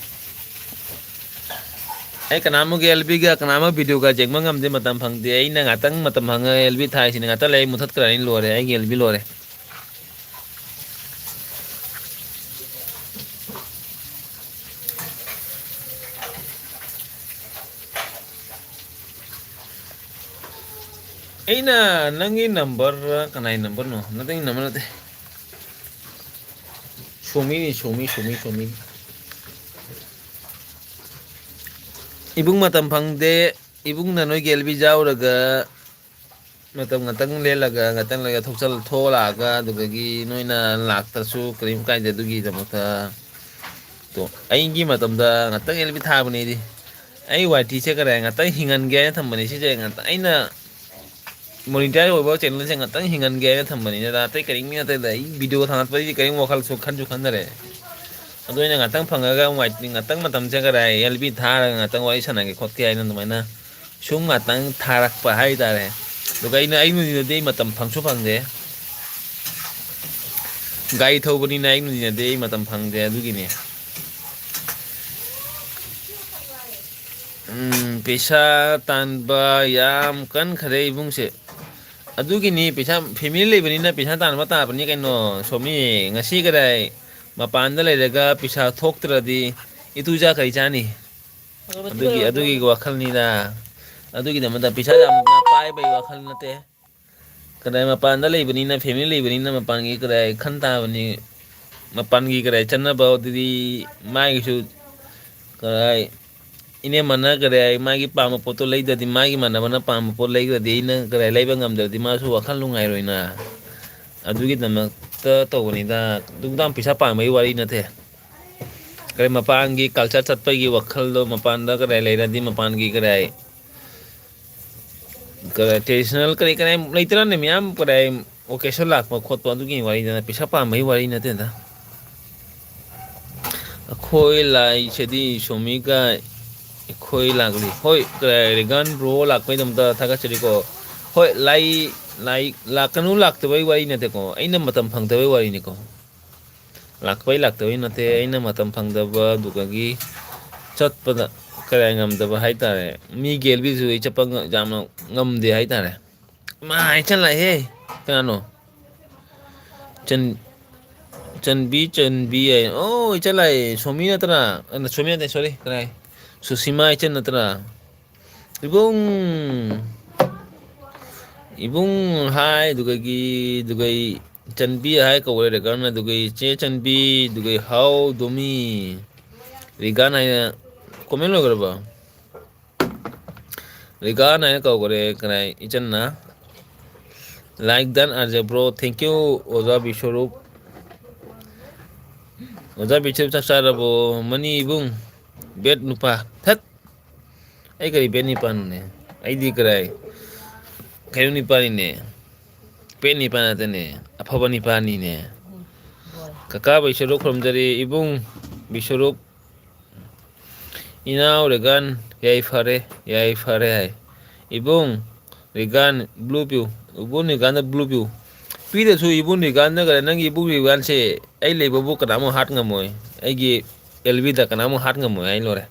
ꯑꯩ ꯀꯅꯥꯃꯒꯤ ꯑꯦꯜ ꯕꯤꯒ ꯀꯅꯥꯃ ꯚꯤꯗꯤꯑꯣꯒ ꯌꯦꯡꯕ ꯉꯝꯗꯦ, ꯃꯇꯝ ꯐꯪꯗꯦ꯫ ꯑꯩꯅ ꯉꯥꯛꯇꯪ ꯃꯇꯝ ꯐꯪꯉꯒ ꯑꯦꯜ ꯕꯤ ꯊꯥꯏꯁꯤꯅ ꯉꯥꯛꯇꯪ ꯂꯩ ꯃꯨꯊꯠꯈ꯭ꯔꯅꯤ, ꯂꯣꯏꯔꯦ, ꯑꯩꯒꯤ ꯑꯦꯜ ꯕꯤ ꯂꯣꯏꯔꯦ꯫ ꯑꯩꯅ ꯅꯪꯒꯤ ꯅꯝꯕꯔ, ꯀꯅꯥꯏ ꯅꯝꯕꯔꯅꯣ? ꯅꯪꯒꯤ ꯅꯝꯕꯔ ꯅꯠꯇꯦ꯫ ꯁꯣꯃꯤꯅꯤ, ꯁꯣꯃꯤ, ꯁꯣꯃꯤ, ꯁꯣꯃꯤ꯫ ꯏꯕꯨꯡ ꯃꯇꯝ ꯐꯪꯗꯦ꯫ ꯏꯕꯨꯡꯅ ꯅꯣꯏꯒꯤ ꯑꯦꯜ ꯕꯤ ꯌꯥꯎꯔꯒ ꯃꯇꯝ ꯉꯥꯛꯇꯪ ꯂꯦꯜꯂꯒ, ꯉꯥꯛꯇꯪ ꯂꯩꯔꯒ ꯊꯣꯛꯆꯜ-, ꯊꯣꯛꯂꯛꯑꯒ, ꯑꯗꯨꯗꯒꯤ ꯅꯣꯏꯅ ꯂꯥꯛꯇ꯭ꯔꯁꯨ ꯀꯔꯤꯝ ꯀꯥꯏꯗꯦ꯫ ꯑꯗꯨꯒꯤꯗꯃꯛꯇ ꯇꯣ, ꯑꯩꯒꯤ ꯃꯇꯝꯗ ꯉꯥꯛꯇꯪ ꯑꯦꯜ ꯕꯤ ꯊꯥꯕꯅꯦ ꯑꯩꯗꯤ꯫ ꯑꯩ ꯋꯥꯏ ꯇꯤꯁꯦ ꯀꯗꯥꯏ ꯉꯥꯛꯇꯪ ꯍꯤꯡꯍꯟꯒꯦ ꯍꯥꯏꯅ ꯊꯝꯕꯅꯦ ꯁꯤꯁꯦ꯫ ꯉꯥꯛꯇꯪ ꯑꯩꯅ ꯃꯣꯅꯤꯇꯥꯏꯖ ꯑꯣꯏꯕ ꯆꯦꯅꯦꯜꯁꯦ ꯉꯥꯛꯇꯪ ꯍꯤꯡꯍꯟꯒꯦ ꯍꯥꯏꯅ ꯊꯝꯕꯅꯤꯅ, ꯑꯇꯩ ꯀꯔꯤꯝꯒꯤ ꯅꯠꯇꯦꯗ꯫ ꯑꯩ ꯚꯤꯗꯤꯑꯣ ꯊꯥꯒꯠꯄꯗꯤ ꯀꯔꯤꯝ ꯋꯥꯈꯜꯁꯨ ꯈꯟꯁꯨ ꯈꯟꯗꯔꯦ꯫ ꯑꯗꯨ ꯑꯩꯅ ꯉꯥꯛꯇꯪ ꯐꯪꯉꯒ ꯋꯥꯏ ꯇꯤ, ꯉꯥꯛꯇꯪ ꯃꯇꯝꯁꯦ ꯀꯗꯥꯏ ꯑꯦꯜ ꯕꯤ ꯊꯥꯔꯒ ꯉꯥꯛꯇꯪ ꯋꯥꯔꯤ ꯁꯥꯟꯅꯒꯦ ꯈꯣꯠꯀꯦ ꯍꯥꯏꯅ ꯑꯗꯨꯃꯥꯏꯅ ꯁꯨꯝ ꯉꯥꯛꯇꯪ ꯊꯥꯔꯛꯄ ꯍꯥꯏꯇꯥꯔꯦ꯫ ꯑꯗꯨꯒ ꯑꯩꯅ, ꯑꯩ ꯅꯨꯡꯊꯤꯟꯗꯗꯤ ꯑꯩ ꯃꯇꯝ ꯐꯪꯁꯨ ꯐꯪꯗꯦ꯫ ꯒꯥꯔꯤ ꯊꯧꯕꯅꯤꯅ ꯑꯩ ꯅꯨꯡꯊꯤꯟꯗꯗꯤ ꯑꯩ ꯃꯇꯝ ꯐꯪꯗꯦ ꯑꯗꯨꯒꯤꯅꯦ꯫ ꯎꯝ, ꯄꯩꯁꯥ ꯇꯥꯟꯕ ꯌꯥꯝ ꯀꯟꯈꯔꯦ ꯏꯕꯨꯡꯁꯦ꯫ ꯑꯗꯨꯒꯤꯅꯤ, ꯄꯩꯁꯥ, ꯐꯦꯃꯤꯂꯤ ꯂꯩꯕꯅꯤꯅ ꯄꯩꯁꯥ ꯇꯥꯟꯕ ꯇꯥꯕꯅꯤ ꯀꯩꯅꯣ꯫ ꯁꯣꯃꯤ, ꯉꯁꯤ ꯀꯗꯥꯏ ꯃꯄꯥꯟꯗ ꯂꯩꯔꯒ ꯄꯩꯁꯥ ꯊꯣꯛꯇ꯭ꯔꯗꯤ ꯏꯇꯨꯖꯥ ꯀꯔꯤ ꯆꯥꯅꯤ? ꯑꯗꯨꯒꯤ, ꯑꯗꯨꯒꯤ ꯋꯥꯈꯜꯅꯤꯗ꯫ ꯑꯗꯨꯒꯤꯗꯃꯛꯇ ꯄꯩꯁꯥ ꯌꯥꯝꯅ ꯄꯥꯏꯕꯒꯤ ꯋꯥꯈꯜ ꯅꯠꯇꯦ꯫ ꯀꯗꯥꯏ ꯃꯄꯥꯟꯗ ꯂꯩꯕꯅꯤꯅ, ꯐꯦꯃꯤꯂꯤ ꯂꯩꯕꯅꯤꯅ ꯃꯄꯥꯟꯒꯤ ꯀꯗꯥꯏ ꯈꯟ ꯇꯥꯕꯅꯤ꯫ ꯃꯄꯥꯟꯒꯤ ꯀꯗꯥꯏ ꯆꯠꯅꯕ ꯑꯗꯨꯗꯤ ꯃꯥꯒꯤꯁꯨ ꯀꯗꯥꯏ ꯏꯅꯦꯝꯃꯅ ꯀꯗꯥꯏ ꯃꯥꯒꯤ ꯄꯥꯝꯕ ꯄꯣꯠꯇꯣ ꯂꯩꯗ꯭ꯔꯗꯤ, ꯃꯥꯒꯤ ꯃꯥꯟꯅꯕꯅ ꯄꯥꯝꯕ ꯄꯣꯠ ꯂꯩꯗ꯭ꯔꯗꯤ ꯑꯩꯅ ꯀꯗꯥꯏ ꯂꯩꯕ ꯉꯝꯗ꯭ꯔꯗꯤ ꯃꯥꯁꯨ ꯋꯥꯈꯜ ꯅꯨꯡꯉꯥꯏꯔꯣꯏꯅ꯫ ꯑꯗꯨꯒꯤꯗꯃꯛꯇ ꯇꯧꯕꯅꯤꯗ꯫ ꯑꯗꯨꯛ ꯌꯥꯝ ꯄꯩꯁꯥ ꯄꯥꯝꯕꯒꯤ ꯋꯥꯔꯤ ꯅꯠꯇꯦ꯫ ꯀꯔꯤ ꯃꯄꯥꯟꯒꯤ ꯀꯜꯆꯔ ꯆꯠꯄꯒꯤ ꯋꯥꯈꯜꯗꯣ, ꯃꯄꯥꯟꯗ ꯀꯗꯥꯏ ꯂꯩꯔꯗꯤ ꯃꯄꯥꯟꯒꯤ ꯀꯗꯥꯏ, ꯀꯗꯥꯏ ꯇ꯭ꯔꯦꯗꯤꯁꯅꯦꯜ ꯀꯔꯤ ꯀꯔꯤ ꯂꯩꯇ꯭ꯔꯅꯦ ꯃꯌꯥꯝ, ꯀꯗꯥꯏ ꯑꯣꯀꯦꯖꯟ ꯂꯥꯛꯄ ꯈꯣꯠꯄ ꯑꯗꯨꯒꯤ ꯋꯥꯔꯤꯗꯅ, ꯄꯩꯁꯥ ꯄꯥꯝꯕꯒꯤ ꯋꯥꯔꯤ ꯅꯠꯇꯦꯗ꯫ ꯑꯩꯈꯣꯏ ꯂꯥꯏꯁꯤꯗꯤ ꯁꯣꯃꯤꯒ ꯑꯩꯈꯣꯏ ꯂꯥꯛꯂꯤ꯫ ꯍꯣꯏ, ꯀꯗꯥꯏ ꯔꯦꯒꯥꯟ ꯕ꯭ꯔꯣ ꯂꯥꯛꯄꯩꯗꯃꯛꯇ ꯊꯥꯒꯠꯆꯔꯤꯀꯣ꯫ ꯍꯣꯏ, ꯂꯥꯏ, ꯂꯥꯏ ꯂꯥꯛꯀꯅꯨ ꯂꯥꯛꯇꯕꯩ ꯋꯥꯔꯤ ꯅꯠꯇꯦꯀꯣ, ꯑꯩꯅ ꯃꯇꯝ ꯐꯪꯗꯕꯩ ꯋꯥꯔꯤꯅꯤꯀꯣ꯫ ꯂꯥꯛꯄꯩ ꯂꯥꯛꯇꯕꯩ ꯅꯠꯇꯦ, ꯑꯩꯅ ꯃꯇꯝ ꯐꯪꯗꯕ ꯑꯗꯨꯗꯒꯤ ꯆꯠꯄꯗ ꯀꯌꯥ ꯉꯝꯗꯕ ꯍꯥꯏꯇꯥꯔꯦ꯫ ꯃꯤꯒꯤ ꯑꯦꯜ ꯕꯤꯁꯨ ꯑꯩ ꯆꯠꯄ ꯉ-, ꯌꯥꯝꯅ ꯉꯝꯗꯦ ꯍꯥꯏꯇꯥꯔꯦ꯫ ꯃꯥ ꯍꯥꯏꯆꯜꯂꯛꯑꯦꯍꯦ꯫ ꯀꯅꯥꯅꯣ? ꯆꯟ-, ꯆꯟꯕꯤ, ꯆꯟꯕꯤ ꯍꯥꯏ꯫ ꯑꯣ, ꯏꯆꯜ ꯂꯥꯛꯑꯦ꯫ ꯁꯣꯃꯤ ꯅꯠꯇ꯭ꯔꯥ? ꯑ, ꯁꯣꯃꯤ ꯅꯠꯇꯦ, ꯁꯣꯔꯤ꯫ ꯀꯅꯥ ꯍꯥꯏ? ꯁꯨꯁꯤꯃꯥ ꯏꯆꯟ ꯅꯠꯇ꯭ꯔꯥ? ꯏꯕꯨꯡ! ꯏꯕꯨꯡ ꯍꯥꯏ, ꯑꯗꯨꯒꯒꯤ, ꯑꯗꯨꯒꯩ ꯆꯟꯕꯤ ꯍꯥꯏ ꯀꯧꯔꯦ ꯔꯦꯒꯥꯟꯅ, ꯑꯗꯨꯒꯩ ꯆꯦ ꯆꯟꯕꯤ, ꯑꯗꯨꯒꯩ ꯍꯥꯎ ꯗꯣꯃꯤ꯫ ꯔꯤꯒꯥꯟ ꯍꯥꯏꯅ comment ꯂꯣꯏꯈ꯭ꯔꯕ? ꯔꯤꯒꯥꯟ ꯍꯥꯏꯅ ꯀꯧꯈ꯭ꯔꯦ ꯀꯅꯥꯏ ꯏꯆꯟꯅ꯫ Like done, ꯑꯥꯔꯖꯦ ꯕ꯭ꯔꯣ꯫ Thank you, ꯑꯣꯖꯥ ꯕꯤꯁꯣꯔꯨꯞ꯫ ꯑꯣꯖꯥ ꯕꯤꯁꯣꯔꯨꯞ ꯆꯥꯛ ꯆꯥꯔꯕꯣ? ꯃꯅꯤ ꯏꯕꯨꯡ, ꯕꯦꯠ ꯅꯨꯄꯥ꯫ ꯊꯠ! ꯑꯩ ꯀꯔꯤ ꯕꯦꯠ ꯅꯤꯄꯥꯅꯣꯅꯦ? ꯑꯩꯗꯤ ꯀꯔꯥꯏ ꯀꯩꯅꯣ ꯅꯤꯄꯥꯅꯤꯅꯦ? ꯕꯦꯠ ꯅꯤꯄꯥ ꯅꯠꯇꯦꯅꯦ, ꯑꯐꯕ ꯅꯤꯄꯥꯅꯤꯅꯦ꯫ ꯀꯀꯥ ꯕꯤꯁꯣꯔꯨꯞ ꯈꯨꯔꯨꯝꯖꯔꯤ, ꯏꯕꯨꯡ ꯕꯤꯁꯣꯔꯨꯞ꯫ ꯏꯅꯥꯎ ꯔꯦꯒꯥꯟ, ꯌꯥꯏꯐꯔꯦ, ꯌꯥꯏꯐꯔꯦ ꯍꯥꯏ꯫ ꯏꯕꯨꯡ ꯔꯦꯒꯥꯟ, blue ꯄꯤꯌꯨ꯫ ꯏꯕꯨꯡ ꯔꯦꯒꯥꯟꯗ blue ꯄꯤꯌꯨ꯫ ꯄꯤꯗꯁꯨ ꯏꯕꯨꯡ ꯔꯦꯒꯥꯟꯗ ꯀꯔꯤ, ꯅꯪꯒꯤ ꯏꯕꯨꯡ ꯔꯦꯒꯥꯟꯁꯦ ꯑꯩ ꯂꯩꯕꯕꯨ ꯀꯅꯥꯃꯨꯛ ꯍꯥꯠ ꯉꯝꯃꯣꯏ꯫ ꯑꯩꯒꯤ ꯑꯦꯜ ꯕꯤꯗ ꯀꯅꯥꯃꯨꯛ ꯍꯥꯠ ꯉꯝꯃꯣꯏ ꯍꯥꯏ ꯂꯣꯏꯔꯦ꯫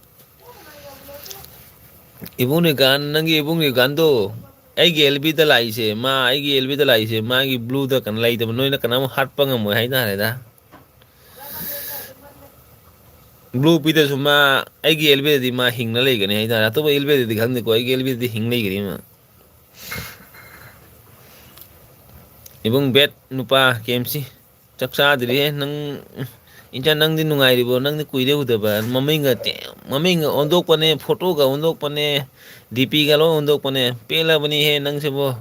ꯏꯕꯨꯡ ꯔꯦꯒꯥꯟ, ꯅꯪꯒꯤ ꯏꯕꯨꯡ ꯔꯦꯒꯥꯟꯗꯣ ꯑꯩꯒꯤ ꯑꯦꯜ ꯕꯤꯗ ꯂꯥꯛꯏꯁꯦ, ꯃꯥ ꯑꯩꯒꯤ ꯑꯦꯜ ꯕꯤꯗ ꯂꯥꯛꯏꯁꯦ, ꯃꯥꯒꯤ blue ꯗ ꯀꯩꯅꯣ ꯂꯩꯇꯕ, ꯅꯣꯏꯅ ꯀꯅꯥꯃꯨꯛ ꯍꯥꯠꯄ ꯉꯝꯃꯣꯏ ꯍꯥꯏꯇꯥꯔꯦꯗ꯫ Blue ꯄꯤꯗꯁꯨ ꯃꯥ ꯑꯩꯒꯤ ꯑꯦꯜ ꯕꯤꯗꯗꯤ ꯃꯥ ꯍꯤꯡꯅ ꯂꯩꯒꯅꯤ ꯍꯥꯏꯇꯥꯔꯦ꯫ ꯑꯇꯣꯞꯄ ꯑꯦꯜ ꯕꯤꯗꯗꯤ ꯈꯪꯗꯦꯀꯣ, ꯑꯩꯒꯤ ꯑꯦꯜ ꯕꯤꯗꯗꯤ ꯍꯤꯡ ꯂꯩꯒꯅꯤ ꯃꯥ꯫ ꯏꯕꯨꯡ ꯕꯦꯠ ꯅꯨꯄꯥ ꯀꯦ ꯑꯦꯝ ꯁꯤ꯫ ꯆꯥꯛ ꯆꯥꯗ꯭ꯔꯤꯍꯦ꯫ ꯅꯪ, ꯏꯆꯟ, ꯅꯪꯗꯤ ꯅꯨꯡꯉꯥꯏꯔꯤꯕꯣ? ꯅꯪꯗꯤ ꯀꯨꯏꯔꯦ ꯎꯗꯕ꯫ ꯃꯃꯤꯡꯒ ꯇꯦ-, ꯃꯃꯤꯡꯒ ꯑꯣꯟꯊꯣꯛꯄꯅꯦ, ꯐꯣꯇꯣꯒ ꯑꯣꯟꯊꯣꯛꯄꯅꯦ, ꯗꯤ ꯄꯤꯒ ꯂꯣꯏ ꯑꯣꯟꯊꯣꯛꯄꯅꯦ꯫ ꯄꯦꯜꯂꯕꯅꯤꯍꯦ ꯅꯪꯁꯤꯕꯣ꯫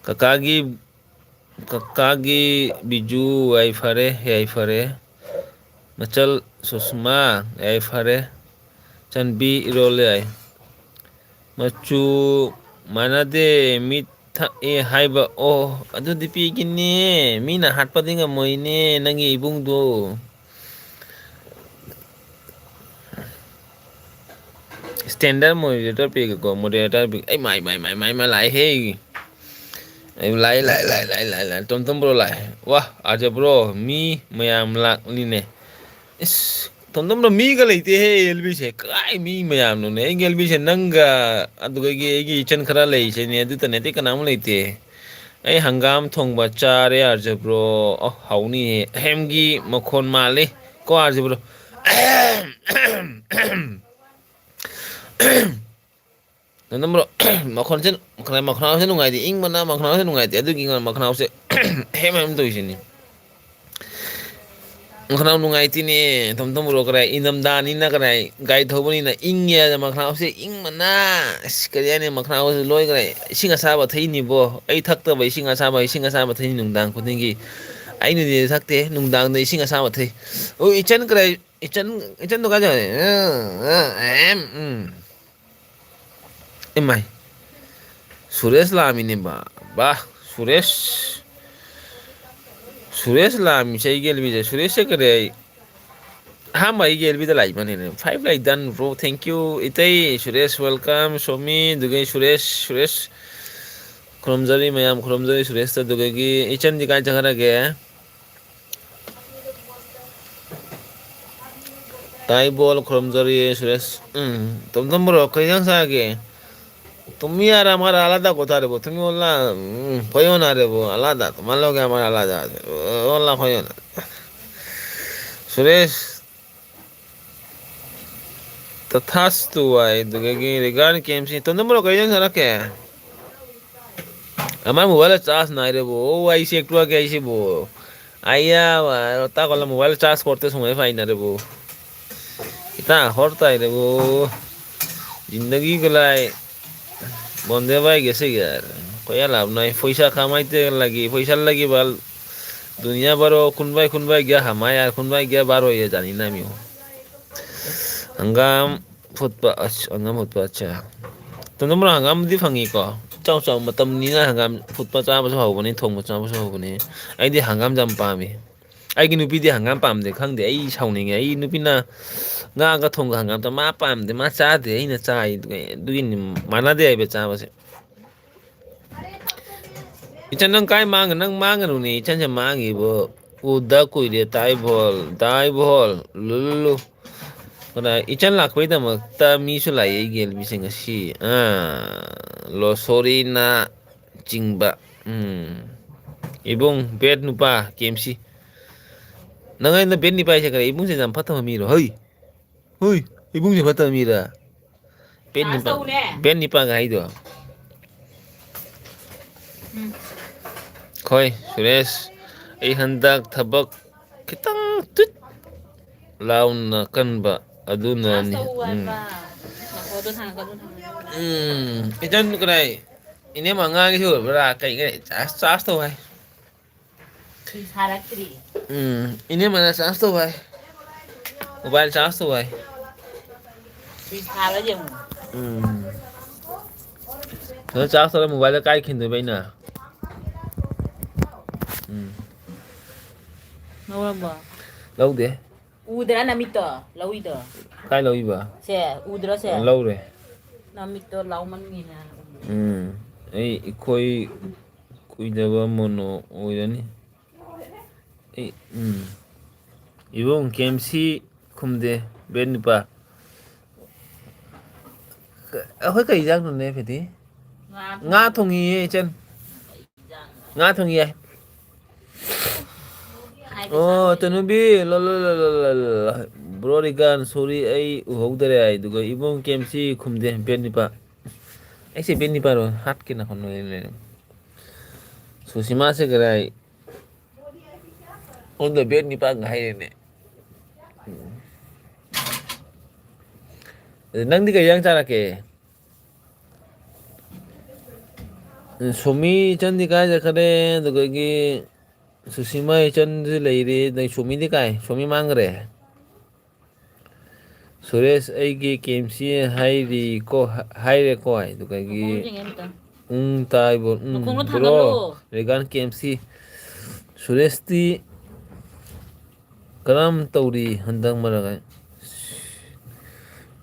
ꯀꯀꯥꯒꯤ, ꯀꯀꯥꯒꯤ ꯕꯤꯖꯨ, ꯌꯥꯏꯐꯔꯦ, ꯌꯥꯏꯐꯔꯦ꯫ ꯃꯆꯜ ꯁꯨꯁꯃꯥ, ꯌꯥꯏꯐꯔꯦ꯫ ꯆꯟꯕꯤ ꯏꯔꯣꯜ ꯌꯥꯏ꯫ ꯃꯆꯨ ꯃꯥꯟꯅꯗꯦ, ꯃꯤꯠ ꯊꯛꯑꯦ ꯍꯥꯏꯕ꯫ ꯑꯣ, ꯑꯗꯨꯗꯤ ꯄꯤꯒꯤꯅꯦ, ꯃꯤꯅ ꯍꯥꯠꯄꯗꯤ ꯉꯝꯃꯣꯏꯅꯦ ꯅꯪꯒꯤ ꯏꯕꯨꯡꯗꯣ꯫ Standard moderator ꯄꯤꯒꯦꯀꯣ, moderator ꯄꯤꯒꯦ꯫ ꯑꯩ ꯃꯥꯏ, ꯃꯥꯏ, ꯃꯥꯏ, ꯃꯥꯏ, ꯃꯥꯏ ꯂꯥꯛꯑꯦꯍꯦ꯫ ꯑꯩ ꯂꯥꯛꯑꯦ, ꯂꯥꯛꯑꯦ, ꯂꯥꯛꯑꯦ, ꯂꯥꯛꯑꯦ, ꯂꯥꯛꯑꯦ꯫ ꯇꯣꯝ ꯇꯣꯝ ꯕ꯭ꯔꯣ ꯂꯥꯛꯑꯦ꯫ ꯋꯥ, ꯑꯥꯔꯖꯦ ꯕ꯭ꯔꯣ, ꯃꯤ ꯃꯌꯥꯝ ꯂꯥꯛꯂꯤꯅꯦ꯫ ꯏꯁ, ꯇꯣꯝ ꯇꯣꯝ ꯕ꯭ꯔꯣ, ꯃꯤꯒ ꯂꯩꯇꯦꯍꯦ ꯑꯦꯜ ꯕꯤꯁꯦ꯫ ꯀꯥꯏ ꯃꯤ ꯃꯌꯥꯝꯅꯣꯅꯦ? ꯑꯩꯒꯤ ꯑꯦꯜ ꯕꯤꯁꯦ ꯅꯪꯒ, ꯑꯗꯨꯗꯒꯤ ꯑꯩꯒꯤ ꯏꯆꯟ ꯈꯔ ꯂꯩꯁꯤꯅꯦ, ꯑꯗꯨꯇ ꯅꯠꯇꯦ, ꯀꯅꯥꯝ ꯂꯩꯇꯦ꯫ ꯑꯩ ꯍꯪꯒꯥꯝ ꯊꯣꯡꯕ ꯆꯥꯔꯦ, ꯑꯥꯔꯖꯦ ꯕ꯭ꯔꯣ꯫ ꯑꯣ, ꯍꯥꯎꯅꯤꯍꯦ꯫ ꯑꯍꯦꯝꯒꯤ ꯃꯈꯣꯟ ꯃꯥꯜꯂꯤ ꯀꯣ, ꯑꯥꯔꯖꯦ ꯕ꯭ꯔꯣ꯫ ꯑꯍꯦꯝ, ꯑꯍꯦꯝ, ꯑꯍꯦꯝ꯫ ꯅꯅꯝꯕ꯭ꯔꯣ? ꯃꯈꯣꯟꯁꯦ, ꯃꯈꯣꯟ-, ꯃꯈꯣꯟꯁꯦ ꯅꯨꯡꯉꯥꯏꯇꯦ, ꯏꯪꯕꯅ ꯃꯈꯣꯟꯁꯦ ꯅꯨꯡꯉꯥꯏꯇꯦ, ꯑꯗꯨꯒꯤ ꯃꯈꯣꯟꯁꯦ ꯍꯦꯝ ꯍꯦꯝ ꯇꯧꯔꯤꯁꯤꯅꯤ꯫ ꯃꯈꯣꯟ ꯅꯨꯡꯉꯥꯏꯇꯦꯅꯦ, ꯇꯣꯝ ꯇꯣꯝ ꯕ꯭ꯔꯣ, ꯀꯗꯥꯏ ꯏꯪꯊꯝꯊꯥꯅꯤꯅ, ꯀꯗꯥꯏ ꯒꯥꯔꯤ ꯊꯧꯕꯅꯤꯅ ꯏꯪꯉꯦ ꯍꯥꯏꯗ ꯃꯈꯣꯟꯁꯦ ꯏꯪꯕꯅ, ꯑꯁ, ꯀꯔꯤ ꯍꯥꯏꯅꯤ, ꯃꯈꯣꯟꯁꯦ ꯂꯣꯏꯈ꯭ꯔꯦ꯫ ꯏꯁꯤꯡ ꯑꯁꯥꯕ ꯊꯛꯏꯅꯤꯕꯣ, ꯑꯩ ꯊꯛꯇꯕ ꯏꯁꯤꯡ ꯑꯁꯥꯕ, ꯏꯁꯤꯡ ꯑꯁꯥꯕ ꯊꯛꯏꯅꯤ ꯅꯨꯡꯗꯥꯡ ꯈꯨꯗꯤꯡꯒꯤ꯫ ꯑꯩꯅꯗꯤ ꯊꯛꯇꯦ, ꯅꯨꯡꯗꯥꯡꯗ ꯏꯁꯤꯡ ꯑꯁꯥꯕ ꯊꯛꯏ꯫ ꯑꯣ, ꯏꯆꯟ ꯀꯗꯥꯏ? ꯏꯆꯟ, ꯏꯆꯟꯗꯣ ꯀꯥꯏ ꯆꯠꯈ꯭ꯔꯦ? ꯑ, ꯑ, ꯑꯦꯝ, ꯎꯝ꯫ ꯏꯃꯥꯏ꯫ ꯁꯨꯔꯦꯁ ꯂꯥꯛꯑꯝꯃꯤꯅꯦꯕ꯫ ꯕꯥ, ꯁꯨꯔꯦꯁ꯫ ꯁꯨꯔꯦꯁ ꯂꯥꯛꯑꯝꯃꯤꯁꯦ ꯑꯩꯒꯤ ꯑꯦꯜꯕꯤꯁꯦ꯫ ꯁꯨꯔꯦꯁꯁꯦ ꯀꯔꯤ ꯑꯩ? ꯑꯍꯥꯟꯕ ꯑꯩꯒꯤ ꯑꯦꯜꯕꯤꯗ ꯂꯥꯛꯏꯕꯅꯤꯅꯦ꯫ Five like done, bro. Thank you. ꯏꯇꯩ Suresh, welcome. Somi, ꯑꯗꯨꯒ ꯁꯨꯔꯦꯁ, ꯁꯨꯔꯦꯁ꯫ ꯈꯨꯔꯨꯝꯖꯔꯤ ꯃꯌꯥꯝ, ꯈꯨꯔꯨꯝꯖꯔꯤ ꯁꯨꯔꯦꯁꯇ꯫ ꯑꯗꯨꯗꯒꯤ ꯏꯆꯟꯗꯤ ꯀꯥꯏ ꯆꯠꯈ꯭ꯔꯒꯦ? ꯇꯥꯏꯕꯣꯜ ꯈꯨꯔꯨꯝꯖꯔꯤ, ꯁꯨꯔꯦꯁ꯫ ꯎꯝ, ꯇꯣꯝ ꯇꯣꯝ ꯕ꯭ꯔꯣ, ꯀꯩ ꯏꯟꯖꯥꯡ ꯆꯥꯒꯦ? তুমি আর আমার আলাদা কথা রে বো, তুমি ওলা, উম, কইও না রে বো, আলাদা, তোমার লগে আমার আলাদা আছে। ও-, ওলা কইও না। সুরেশ, তথাস্তু ꯋꯥꯏ, ꯑꯗꯨꯗꯒꯤ ꯔꯤꯒꯥꯔꯗ ꯀꯦ ꯑꯦꯝ ꯁꯤ꯫ ꯇꯣꯝ ꯇꯣꯝ ꯕ꯭ꯔꯣ, ꯀꯩ ꯏꯟꯖꯥꯡ ꯆꯥꯔꯛꯀꯦ? আমাৰ মোবাইলৰ চাৰ্জ নাই ৰে বো। অ', আহিছে, একটু আগে আহিছে বো। আইয়া, তা কলে মোবাইল চাৰ্জ করতে সময় পাই না রে বো। ইতা হর তাই রে বো। জিন্দগি গলাই বন্ধে বাই গেছে গিয়া আর। কইয়া লাভ নাই। পয়সা কামাইতে লাগি, পয়সার লাগি বাল দুনিয়া বারো কোনবাই কোনবাই গিয়া হামায় আর কোনবাই গিয়া বার হইয়া জানি না আমিও। ꯍꯪꯒꯥꯝ ꯐꯨꯠꯄ, ꯑꯁ, ꯍꯪꯒꯥꯝ ꯐꯨꯠꯄ, ꯑꯠꯆꯥ꯫ ꯇꯣꯟꯗꯣꯟꯕ꯭ꯔꯣ, ꯍꯪꯒꯥꯝꯗꯤ ꯐꯪꯉꯤꯀꯣ? ꯆꯥꯎ, ꯆꯥꯎ, ꯃꯇꯝꯅꯤꯅ ꯍꯪꯒꯥꯝ ꯐꯨꯠꯄ ꯆꯥꯕꯁꯨ ꯍꯧꯕꯅꯤ, ꯊꯣꯡꯕ ꯆꯥꯕꯁꯨ ꯍꯧꯕꯅꯤ꯫ ꯑꯩꯗꯤ ꯍꯪꯒꯥꯝ ꯌꯥꯝ ꯄꯥꯝꯃꯤ꯫ ꯑꯩꯒꯤ ꯅꯨꯄꯤꯗꯤ ꯍꯪꯒꯥꯝ ꯄꯥꯝꯗꯦ, ꯈꯪꯗꯦ, ꯑꯩ ꯁꯥꯎꯅꯤꯡꯉꯦ꯫ ꯑꯩ ꯅꯨꯄꯤꯅ ꯉꯥꯒ ꯊꯣꯡꯒ ꯍꯪꯒꯥꯝ ꯆꯥ-, ꯃꯥ ꯄꯥꯝꯗꯦ, ꯃꯥ ꯆꯥꯗꯦ, ꯑꯩꯅ ꯆꯥꯏ꯫ ꯑꯗꯨꯒꯤ, ꯑꯗꯨꯒꯤꯅꯤ, ꯃꯥꯟꯅꯗꯦ ꯍꯥꯏꯕ ꯆꯥꯕꯁꯦ꯫ ꯏꯆꯟ, ꯅꯪ ꯀꯥꯏ ꯃꯥꯡꯉ-, ꯅꯪ ꯃꯥꯡꯒꯅꯨꯅꯦ, ꯏꯆꯟꯁꯦ ꯃꯥꯡꯉꯤꯕꯣ꯫ ꯎꯗ ꯀꯨꯏꯔꯦ, ꯇꯥꯏꯕꯣꯜ, ꯇꯥꯏꯕꯣꯜ, ꯂꯨꯂꯨꯂꯨ꯫ ꯀꯅꯥ, ꯏꯆꯟ ꯂꯥꯛꯄꯩꯗꯃꯛꯇ ꯃꯤꯁꯨ ꯂꯥꯛꯑꯦ ꯑꯩꯒꯤ ꯑꯦꯜꯕꯤꯁꯦ ꯉꯁꯤ꯫ ꯑꯥ, ꯂꯣꯁꯣꯔꯤꯅ ꯆꯤꯡꯕ꯫ ꯎꯝ꯫ ꯏꯕꯨꯡ, ꯕꯦꯠ ꯅꯨꯄꯥ, ꯀꯦ ꯑꯦꯝ ꯁꯤ꯫ ꯅꯪ ꯑꯩꯅ ꯕꯦꯠ ꯅꯨꯄꯥ ꯍꯥꯏꯁꯦ ꯀꯔꯤ? ꯏꯕꯨꯡꯁꯦ ꯌꯥꯝ ꯐꯠꯇꯕ ꯃꯤꯔꯣ? ꯍꯩ! ꯍꯨꯏ, ꯏꯕꯨꯡꯁꯦ ꯐꯠꯇꯕ ꯃꯤꯔ? ꯕꯦꯟ ꯅꯤꯄꯥꯟ, ꯇꯧꯔꯦ꯫ ꯕꯦꯟ ꯅꯤꯄꯥꯟꯒ ꯍꯥꯏꯗꯣ꯫ ꯎꯝ꯫ ꯈꯣꯏ, ꯁꯨꯔꯦꯁ, ꯑꯩ ꯍꯟꯗꯛ ꯊꯕꯛ ꯈꯤꯇꯪ ꯇꯨꯠ ꯂꯥꯎꯅ ꯀꯟꯕ ꯑꯗꯨꯅꯅꯤ꯫ ꯆꯥꯔꯖ ꯇꯧ ꯎꯝ꯫ ꯍꯥꯏꯕ꯫ ꯉꯥꯏꯈꯣ, ꯑꯗꯨ ꯊꯥꯡꯒꯠꯀꯅꯨ, ꯊꯥꯡꯒꯠꯀꯅꯨ꯫ ꯎꯝ, ꯏꯆꯟ ꯀꯗꯥꯏ? ꯏꯅꯦ ꯃꯉꯥꯒꯤ ꯁꯨꯔꯕ꯭ꯔꯥ? ꯀꯩ, ꯀꯩ? ꯆꯥꯔꯖ, ꯆꯥꯔꯖ ꯇꯧ ꯍꯥꯏ꯫ ꯐꯤ ꯁꯥꯔꯛꯇ꯭ꯔꯤ꯫ ꯎꯝ, ꯏꯅꯦꯃꯅ ꯆꯥꯔꯖ ꯇꯧ ꯍꯥꯏ꯫ ꯃꯣꯕꯥꯏꯜ ꯆꯥꯔꯖ ꯇꯧ ꯍꯥꯏ꯫ ꯐꯤ ꯁꯥꯕ꯭ꯔꯥ ꯌꯦꯡꯉꯨ꯫ ꯎꯝ꯫ ꯑꯗꯣ ꯆꯥꯔꯖ ꯇꯧꯔ ꯃꯣꯕꯥꯏꯜꯗ ꯀꯥꯏ ꯈꯤꯟꯗꯣꯏꯕ ꯑꯩꯅ? ꯎꯝ꯫ ꯂꯧꯔꯕꯣ? ꯂꯧꯗꯦ꯫ ꯎꯗ꯭ꯔꯥ ꯅꯃꯤꯠꯇꯣ ꯂꯧꯏꯗꯣ? ꯀꯥꯏ ꯂꯧꯏꯕ? ꯁꯦ, ꯎꯗ꯭ꯔꯣ ꯁꯦ? ꯂꯧꯔꯦ꯫ ꯅꯃꯤꯠꯇꯣ ꯂꯥꯎꯃꯟꯒꯤꯅ꯫ ꯎꯝ꯫ ꯑꯩ, ꯑꯩꯈꯣꯏ ꯀꯨꯏꯗꯕ ꯃꯣꯅꯣ ꯑꯣꯏꯔꯅꯤ꯫ ꯑꯩ, ꯎꯝ꯫ ꯏꯕꯨꯡ, ꯀꯦ ꯑꯦꯝ ꯁꯤ ꯈꯨꯝꯗꯦ, ꯕꯦꯟ ꯅꯨꯄꯥ꯫ ꯑꯩꯈꯣꯏ ꯀꯩ ꯏꯟꯖꯥꯡꯅꯣꯅꯦ, ꯐꯦꯇꯤ? ꯉꯥ ꯉꯥ ꯊꯣꯡꯉꯤꯌꯦ, ꯏꯆꯟ꯫ ꯉꯥ ꯊꯣꯡꯉꯤꯌꯦ꯫ ꯍꯥꯏꯕ ꯑꯣ, ꯆꯥꯗ꯭ꯔꯤ꯫ ꯇꯅꯨꯕꯤ, ꯂꯣ, ꯂꯣ, ꯂꯣ, ꯂꯣ, ꯂꯣ, ꯂꯣ꯫ ꯕ꯭ꯔꯣ ꯔꯤꯒꯥꯟ, ꯁꯣꯔꯤ, ꯑꯩ ꯎꯍꯧꯗꯔꯦ ꯍꯥꯏ꯫ ꯑꯗꯨꯒ ꯏꯕꯨꯡ ꯀꯦ ꯑꯦꯝ ꯁꯤ ꯈꯨꯝꯗꯦ, ꯕꯦꯟ ꯅꯤꯄꯥ꯫ ꯑꯩꯁꯦ ꯕꯦꯟ ꯅꯤꯄꯥꯔꯣ? ꯍꯥꯠꯀꯦ ꯅꯥꯀꯣꯡ ꯅꯣꯏ ꯂꯩꯔꯦ꯫ ꯁꯨꯁꯤꯃꯥꯁꯦ ꯀꯗꯥꯏ? ꯑꯣꯟꯗ ꯕꯦꯠ ꯅꯤꯄꯥꯟꯒ ꯍꯥꯏꯔꯦꯅꯦ꯫ ꯎꯝ꯫ ꯑꯗꯨ ꯅꯪꯗꯤ ꯀꯩ ꯏꯟꯖꯥꯡ ꯆꯥꯔꯛꯀꯦ? ꯁꯣꯃꯤ ꯏꯆꯟꯗꯤ ꯀꯥꯏ ꯆꯠꯈ꯭ꯔꯦ? ꯑꯗꯨꯗꯒꯤ ꯁꯨꯁꯤꯃꯥ ꯏꯆꯟꯁꯨ ꯂꯩꯔꯤ꯫ ꯑꯗꯩ ꯁꯣꯃꯤꯗꯤ ꯀꯥꯏ? ꯁꯣꯃꯤ ꯃꯥꯡꯈ꯭ꯔꯦ꯫ ꯁꯨꯔꯦꯁ, ꯑꯩꯒꯤ ꯀꯦ ꯑꯦꯝ ꯁꯤ ꯍꯥꯏꯔꯤꯀꯣ, ꯍꯥꯏꯔꯦꯀꯣ ꯍꯥꯏ꯫ ꯑꯗꯨꯗꯒꯤ ꯃꯈꯣꯡ ꯌꯦꯡꯒꯦ ꯑꯝꯇ꯫ ꯎꯝ ꯇꯥꯏꯕꯣ, ꯎꯝ, ꯃꯈꯣꯡꯗꯣ ꯕ꯭ꯔꯣ, ꯊꯥꯡꯒꯠꯂꯣ꯫ ꯔꯦꯒꯥꯟ ꯀꯦ ꯑꯦꯝ ꯁꯤ꯫ ꯁꯨꯔꯦꯁꯇꯤ ꯀꯔꯝ ꯇꯧꯔꯤ ꯍꯟꯗꯛ ꯃꯔꯛ?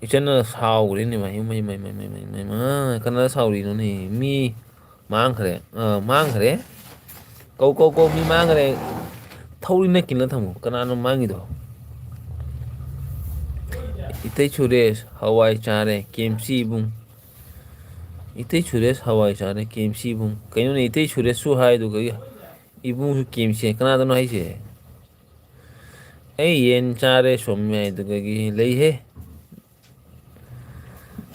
ꯏꯆꯟꯅ ꯁꯥꯎꯈ꯭ꯔꯦꯅꯦ, ꯃꯥ꯫ ꯏꯃꯥꯏ, ꯏꯃꯥꯏ, ꯏꯃꯥꯏ, ꯀꯅꯥ ꯁꯥꯎꯔꯤꯅꯣꯅꯦ? ꯃꯤ ꯃꯥꯡꯈ꯭ꯔꯦ꯫ ꯑ, ꯃꯥꯡꯈ꯭ꯔꯦ꯫ ꯀꯧ, ꯀꯧ, ꯀꯧ, ꯃꯤ ꯃꯥꯡꯈ꯭ꯔꯦ꯫ ꯊꯧꯔꯤ ꯅꯛꯀꯤꯅ ꯊꯝꯃꯨ꯫ ꯀꯅꯥꯅꯣ ꯃꯥꯡꯉꯤꯗꯣ? ꯏꯇꯩ ꯁꯨꯔꯦꯁ, ꯍꯋꯥꯏ ꯆꯥꯔꯦ, ꯀꯦ ꯑꯦꯝ ꯁꯤ ꯏꯕꯨꯡ꯫ ꯏꯇꯩ ꯁꯨꯔꯦꯁ, ꯍꯋꯥꯏ ꯆꯥꯔꯦ, ꯀꯦ ꯑꯦꯝ ꯁꯤ ꯏꯕꯨꯡ꯫ ꯀꯩꯅꯣꯅꯦ, ꯏꯇꯩ ꯁꯨꯔꯦꯁꯁꯨ ꯍꯥꯏꯗꯨꯒ ꯏꯕꯨꯡꯁꯨ ꯀꯦ ꯑꯦꯝ ꯁꯤ꯫ ꯀꯅꯥꯗꯅꯣ ꯍꯥꯏꯁꯦ? ꯑꯩ ꯌꯦꯟ ꯆꯥꯔꯦ, ꯁꯣꯝ ꯃꯌꯥꯏꯗꯨꯒꯒꯤ ꯂꯩꯍꯦ꯫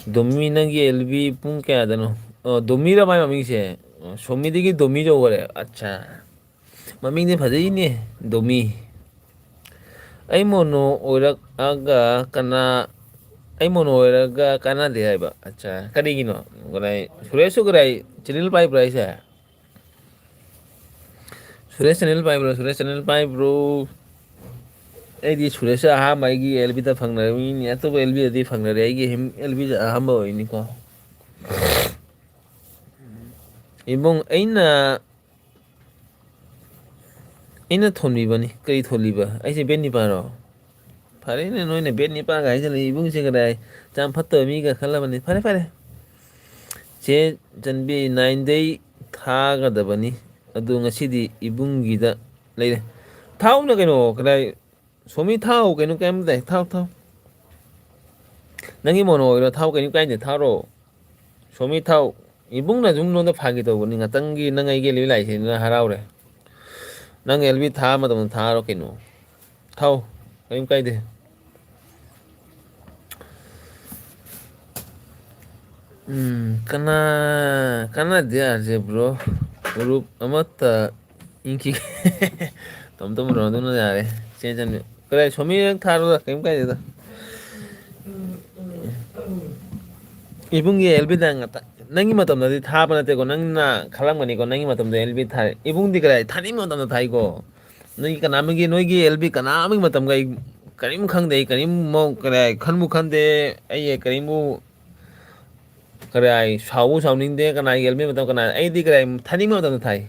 ꯗꯣꯃꯤ, ꯅꯪꯒꯤ ꯑꯦꯜ ꯕꯤ ꯄꯨꯡ ꯀꯌꯥꯗꯅꯣ? ꯑꯣ, ꯗꯣꯃꯤꯔ ꯃꯥꯏ ꯃꯃꯤꯡꯁꯦ? ꯑꯣ, ꯁꯣꯃꯤꯗꯒꯤ ꯗꯣꯃꯤ ꯌꯧꯈꯔꯦ꯫ ꯑꯠꯆꯥ, ꯃꯃꯤꯡꯗꯤ ꯐꯖꯩꯅꯦ, ꯗꯣꯃꯤ꯫ ꯑꯩ ꯃꯣꯅꯣ ꯑꯣꯏꯔꯛꯑꯒ ꯀꯅꯥ, ꯑꯩ ꯃꯣꯅꯣ ꯑꯣꯏꯔꯒ ꯀꯥꯟꯅꯗꯦ ꯍꯥꯏꯕ꯫ ꯑꯠꯆꯥ, ꯀꯔꯤꯒꯤꯅꯣ? ꯀꯗꯥꯏ, ꯁꯨꯔꯦꯁꯁꯨ ꯀꯗꯥꯏ ꯆꯦꯅꯦꯜ ꯄꯥꯏꯕ꯭ꯔꯥ ꯍꯥꯏꯁꯦ? ꯁꯨꯔꯦꯁ ꯆꯦꯅꯦꯜ ꯄꯥꯏꯕ꯭ꯔꯣ? ꯁꯨꯔꯦꯁ ꯆꯦꯅꯦꯜ ꯄꯥꯏꯕ꯭ꯔꯣ? ꯑꯩꯗꯤ ꯁꯨꯔꯦꯁꯁꯦ ꯑꯍꯥꯟꯕ ꯑꯩꯒꯤ ꯑꯦꯜ ꯕꯤꯗ ꯐꯪꯅꯔꯝꯃꯤꯅꯤ, ꯑꯇꯣꯞꯄ ꯑꯦꯜ ꯕꯤꯗꯗꯤ ꯐꯪꯅꯔꯦ, ꯑꯩꯒꯤ ꯑꯦꯜ ꯕꯤꯗ ꯑꯍꯥꯟꯕ ꯑꯣꯏꯅꯤꯀꯣ꯫ ꯏꯕꯨꯡ, ꯑꯩꯅ, ꯑꯩꯅ ꯊꯣꯟꯕꯤꯕꯅꯤ꯫ ꯀꯔꯤ ꯊꯣꯜꯂꯤꯕ? ꯑꯩꯁꯦ ꯕꯦꯠ ꯅꯤꯄꯥꯔꯣ? ꯐꯔꯦꯅꯦ, ꯅꯣꯏꯅ ꯕꯦꯠ ꯅꯤꯄꯥꯟꯒ ꯍꯥꯏꯖꯜꯂꯛꯏ, ꯏꯕꯨꯡꯁꯦ ꯀꯗꯥꯏ ꯌꯥꯝ ꯐꯠꯇꯕ ꯃꯤꯒ ꯈꯜꯂꯕꯅꯤ꯫ ꯐꯔꯦ, ꯐꯔꯦ꯫ ꯆꯦ ꯆꯟꯕꯤ, ꯅꯥꯏꯟꯗꯩ ꯊꯥꯒꯗꯕꯅꯤ, ꯑꯗꯨ ꯉꯁꯤꯗꯤ ꯏꯕꯨꯡꯒꯤꯗ ꯂꯩꯔꯦ꯫ ꯊꯥꯎꯅ ꯀꯩꯅꯣ, ꯀꯗꯥꯏ, ꯁꯣꯃꯤ, ꯊꯥꯎ ꯀꯩꯅꯣ, ꯀꯩꯝꯇ, ꯊꯥꯎ, ꯊꯥꯎ꯫ ꯅꯪꯒꯤ ꯃꯣꯅꯣ ꯑꯣꯏꯔꯣ, ꯊꯥꯎ, ꯀꯩꯝ ꯀꯥꯏꯗꯦ, ꯊꯥꯔꯣ꯫ ꯁꯣꯃꯤ, ꯊꯥꯎ꯫ ꯏꯕꯨꯡꯅ ꯑꯗꯨꯝ ꯅꯉꯣꯟꯗ ꯐꯥꯒꯤ ꯇꯧꯕꯅꯤ, ꯉꯥꯛꯇꯪꯒꯤ ꯅꯪ ꯑꯩꯒꯤ ꯑꯦꯜ ꯕꯤ ꯂꯥꯛꯏꯁꯤꯅ ꯍꯔꯥꯎꯔꯦ꯫ ꯅꯪ ꯑꯦꯜ ꯕꯤ ꯊꯥ ꯃꯇꯝꯗ ꯊꯥꯔꯣ ꯀꯩꯅꯣ꯫ ꯊꯥꯎ, ꯀꯔꯤꯝ ꯀꯥꯏꯗꯦ꯫ ꯎꯝ, ꯀꯅꯥ, ꯀꯥꯟꯅꯗꯦ ꯌꯥꯔꯁꯦ, ꯕ꯭ꯔꯣ꯫ ꯒ꯭ꯔꯨꯞ ꯑꯃꯠꯇ ꯏꯟꯈꯤ꯫ ꯇꯣꯝ ꯇꯣꯝ ꯔꯣꯅꯥꯜꯗꯣꯅ ꯌꯥꯔꯦ꯫ ꯆꯦꯟ ꯆꯟꯕꯤ꯫ ꯀꯗꯥꯏ ꯁꯣꯃꯤ ꯅꯪ ꯊꯥꯔꯣꯗ, ꯀꯔꯤꯝ ꯀꯥꯏꯗꯦꯗ꯫ ꯏꯕꯨꯡꯒꯤ ꯑꯦꯜ ꯕꯤꯗ ꯉꯥꯛꯇ-, ꯅꯪꯒꯤ ꯃꯇꯝꯗꯗꯤ ꯊꯥꯕ ꯅꯠꯇꯦꯀꯣ, ꯅꯪꯅ ꯈꯜꯂꯝꯒꯅꯤꯀꯣ, ꯅꯪꯒꯤ ꯃꯇꯝꯗ ꯑꯦꯜ ꯕꯤ ꯊꯥꯏ꯫ ꯏꯕꯨꯡꯗꯤ ꯀꯗꯥꯏ ꯊꯥꯅꯤꯡꯕ ꯃꯇꯝꯗ ꯊꯥꯏꯀꯣ꯫ ꯅꯣꯏꯒꯤ ꯀꯅꯥ ꯑꯃꯒꯤ, ꯅꯣꯏꯒꯤ ꯑꯦꯜ ꯕꯤ ꯀꯅꯥ ꯑꯃꯒꯤ ꯃꯇꯝꯒ ꯑꯩ ꯀꯔꯤꯝ ꯈꯪꯗꯦ, ꯑꯩ ꯀꯔꯤꯝ ꯃꯧ-, ꯀꯗꯥꯏ ꯈꯟꯕꯨ ꯈꯟꯗꯦ, ꯑꯩ ꯀꯔꯤꯝꯕꯨ ꯀꯗꯥꯏ ꯁꯥꯎꯕꯨ ꯁꯥꯎꯅꯤꯡꯗꯦ, ꯀꯅꯥꯒꯤ ꯑꯦꯜ ꯕꯤ ꯃꯇꯝ ꯀꯅꯥ, ꯑꯩꯗꯤ ꯀꯗꯥꯏ ꯊꯥꯅꯤꯡꯕ ꯃꯇꯝꯗ ꯊꯥꯏ꯫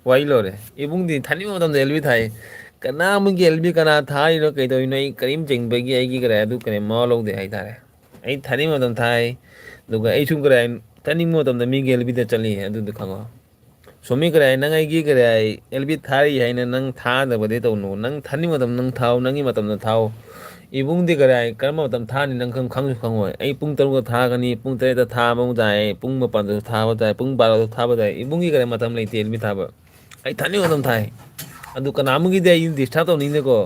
ꯋꯥꯔꯤ ꯂꯣꯏꯔꯦ꯫ ꯏꯕꯨꯡꯗꯤ ꯊꯥꯅꯤꯡꯕ ꯃꯇꯝꯗ ꯑꯦꯜ ꯕꯤ ꯊꯥꯏ꯫ ꯀꯅꯥ ꯑꯃꯒꯤ ꯑꯦꯜ ꯕꯤ ꯀꯅꯥ ꯊꯥꯔꯤꯅꯣ, ꯀꯩꯗꯧꯔꯤꯅꯣ, ꯑꯩ ꯀꯔꯤꯝ ꯆꯤꯡꯕꯒꯤ ꯑꯩꯒꯤ ꯀꯔꯤ ꯑꯗꯨ ꯀꯔꯤꯝ ꯃꯋꯥ ꯂꯧꯗꯦ ꯍꯥꯏꯇꯥꯔꯦ꯫ ꯑꯩ ꯊꯥꯅꯤꯡꯕ ꯃꯇꯝꯗ ꯊꯥꯏ, ꯑꯗꯨꯒ ꯑꯩꯁꯨ ꯀꯔꯤ ꯊꯥꯅꯤꯡꯕ ꯃꯇꯝꯗ ꯃꯤꯒꯤ ꯑꯦꯜ ꯕꯤꯗ ꯆꯠꯂꯤ, ꯑꯗꯨꯗꯤ ꯈꯪꯉꯣ꯫ ꯁꯣꯃꯤ ꯀꯔꯤ ꯅꯪ ꯑꯩꯒꯤ ꯀꯔꯤ ꯑꯦꯜ ꯕꯤ ꯊꯥꯔꯤ ꯍꯥꯏꯅ ꯅꯪ ꯊꯥꯗꯕꯗꯤ ꯇꯧꯅꯨ꯫ ꯅꯪ ꯊꯥꯅꯤꯡꯕ ꯃꯇꯝꯗ ꯅꯪ ꯊꯥꯎ, ꯅꯪꯒꯤ ꯃꯇꯝꯗ ꯊꯥꯎ꯫ ꯏꯕꯨꯡꯗꯤ ꯀꯔꯤ ꯀꯔꯝꯕ ꯃꯇꯝ ꯊꯥꯅꯤ ꯅꯪ ꯈꯪ-, ꯈꯪꯁꯨ ꯈꯪꯉꯣꯏ꯫ ꯑꯩ ꯄꯨꯡ ꯇꯔꯨꯛꯇ ꯊꯥꯒꯅꯤ, ꯄꯨꯡ ꯇꯔꯦꯠꯇ ꯊꯥꯕ ꯑꯃꯨꯛ ꯇꯥꯏ, ꯄꯨꯡ ꯃꯥꯄꯟꯗꯁꯨ ꯊꯥꯕ ꯇꯥꯏ, ꯄꯨꯡ ꯕꯥꯔꯣꯗ ꯊꯥꯕ ꯇꯥꯏ꯫ ꯏꯕꯨꯡꯒꯤ ꯀꯔꯤ ꯃꯇꯝ ꯂꯩꯇꯦ ꯑꯦꯜ ꯕꯤ ꯊꯥꯕ꯫ ꯑꯩ ꯊꯥꯅꯤꯡꯕ ꯃꯇꯝ ꯊꯥꯏ꯫ ꯑꯗꯨ ꯀꯅꯥ ꯑꯃꯒꯤꯗꯤ ꯑꯩ ꯗꯤꯁꯇꯔꯕ ꯇꯧꯅꯤꯡꯗꯦꯀꯣ꯫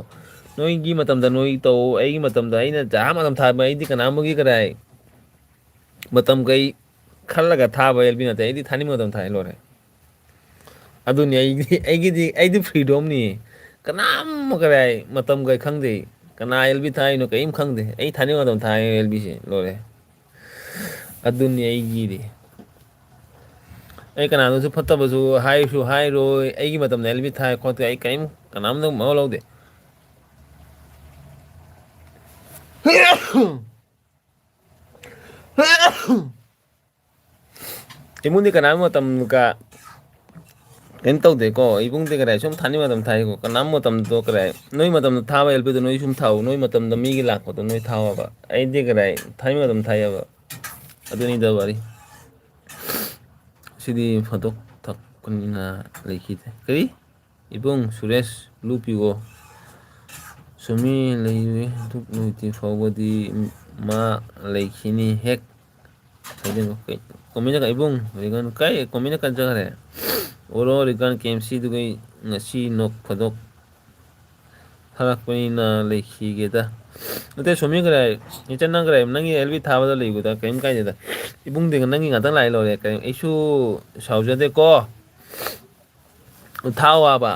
ꯅꯣꯏꯒꯤ ꯃꯇꯝꯗ ꯅꯣꯏ ꯇꯧ, ꯑꯩꯒꯤ ꯃꯇꯝꯗ ꯑꯩꯅ ꯖꯍꯥ ꯃꯇꯝ ꯊꯥꯕ, ꯑꯩꯗꯤ ꯀꯅꯥ ꯑꯃꯒꯤ ꯀꯗꯥꯏ ꯃꯇꯝ ꯀꯩ ꯈꯜꯂꯒ ꯊꯥꯕ ꯑꯦꯜ ꯕꯤ ꯅꯠꯇꯦ, ꯑꯩꯗꯤ ꯊꯥꯅꯤꯡꯕ ꯃꯇꯝ ꯊꯥꯏ, ꯂꯣꯏꯔꯦ꯫ ꯑꯗꯨꯅꯤ ꯑꯩꯗꯤ, ꯑꯩꯒꯤꯗꯤ, ꯑꯩꯗꯤ ꯐ꯭ꯔꯤꯗꯣꯝꯅꯤ꯫ ꯀꯅꯥꯝ ꯀꯔꯥꯏ ꯃꯇꯝ ꯀꯩ ꯈꯪꯗꯦ꯫ ꯀꯅꯥ ꯑꯦꯜ ꯕꯤ ꯊꯥꯏꯅꯣ ꯀꯔꯤꯝ ꯈꯪꯗꯦ꯫ ꯑꯩ ꯊꯥꯅꯤꯡꯕ ꯃꯇꯝ ꯊꯥꯏ ꯑꯦꯜ ꯕꯤꯁꯦ, ꯂꯣꯏꯔꯦ꯫ ꯑꯗꯨꯅꯤ ꯑꯩꯒꯤꯗꯤ꯫ ꯑꯩ ꯀꯅꯥꯗꯁꯨ ꯐꯠꯇꯕꯁꯨ ꯍꯥꯏꯁꯨ ꯍꯥꯏꯔꯣꯏ꯫ ꯑꯩꯒꯤ ꯃꯇꯝꯗ ꯑꯦꯜ ꯕꯤ ꯊꯥꯏ ꯈꯣꯠꯇꯦ, ꯑꯩ ꯀꯔꯤꯝ ꯀꯅꯥꯝꯇ ꯃꯋꯥ ꯂꯧꯗꯦ꯫ ꯏꯃꯨꯡꯗꯤ ꯀꯅꯥꯝ ꯃꯇꯝꯒ ꯀꯩꯅꯣ ꯇꯧꯗꯦꯀꯣ꯫ ꯏꯕꯨꯡꯗꯤ ꯀꯗꯥꯏ ꯁꯨꯝ ꯊꯥꯅꯤꯡꯕ ꯃꯇꯝ ꯊꯥꯏꯀꯣ꯫ ꯀꯅꯥꯝ ꯃꯇꯝꯗꯣ ꯀꯗꯥꯏ ꯅꯣꯏ ꯃꯇꯝꯗ ꯊꯥꯕ ꯑꯦꯜ ꯕꯤꯗꯣ ꯅꯣꯏ ꯁꯨꯝ ꯊꯥꯎ꯫ ꯅꯣꯏ ꯃꯇꯝꯗ ꯃꯤꯒꯤ ꯂꯥꯛꯄꯗꯣ ꯅꯣꯏ ꯊꯥꯎ ꯍꯥꯏꯕ꯫ ꯑꯩꯗꯤ ꯀꯗꯥꯏ ꯊꯥꯅꯤꯡꯕ ꯃꯇꯝ ꯊꯥꯏ ꯍꯥꯏꯕ꯫ ꯑꯗꯨꯅꯤꯗ ꯋꯥꯔꯤ꯫ ꯁꯤꯗꯤ ꯐꯣꯇꯣ ꯊꯛꯄꯅꯤꯅ ꯂꯩꯈꯤꯗꯦ꯫ ꯀꯔꯤ? ꯏꯕꯨꯡ ꯁꯨꯔꯦꯁ ꯕ꯭ꯂꯨ ꯄꯤꯌꯣ꯫ ꯁꯨꯃꯤ ꯂꯩꯔꯦ꯫ ꯑꯗꯨꯛ ꯂꯣꯏꯗ꯭ꯔꯤ ꯐꯥꯎꯕꯗꯤ ꯃꯥ ꯂꯩꯈꯤꯅꯤ꯫ ꯍꯦꯛ ꯀꯃꯤꯅ ꯀ-, ꯏꯕꯨꯡ ꯔꯤꯒꯟ ꯀꯥꯏ ꯀꯃꯤꯅ ꯀꯟꯖꯈ꯭ꯔꯦ? ꯑꯣꯔꯣ ꯔꯤꯒꯟ ꯀꯦ ꯑꯦꯝ ꯁꯤꯗꯨꯒꯤ ꯉꯁꯤ ꯅꯣꯛ ꯐꯗꯣꯛ ꯊꯥꯔꯛꯄꯅꯤꯅ ꯂꯩꯈꯤꯒꯦꯗ꯫ ꯅꯠꯇꯦ, ꯁꯣꯃꯤ ꯀꯔꯥꯏ, ꯏꯆꯟ ꯅꯪ ꯀꯔꯥꯏ, ꯅꯪꯒꯤ ꯑꯦꯜ ꯕꯤ ꯊꯥꯕꯗ ꯂꯩꯕꯗ ꯀꯔꯤꯝ ꯀꯥꯏꯗꯦꯗ꯫ ꯏꯕꯨꯡꯗꯤ ꯅꯪꯒꯤ ꯉꯥꯛꯇꯪ ꯂꯥꯛꯑꯦ ꯂꯣꯏꯔꯦ꯫ ꯀꯔꯤꯝ, ꯑꯩꯁꯨ ꯁꯥꯎꯖꯗꯦꯀꯣ꯫ ꯊꯥꯎ ꯍꯥꯏꯕ꯫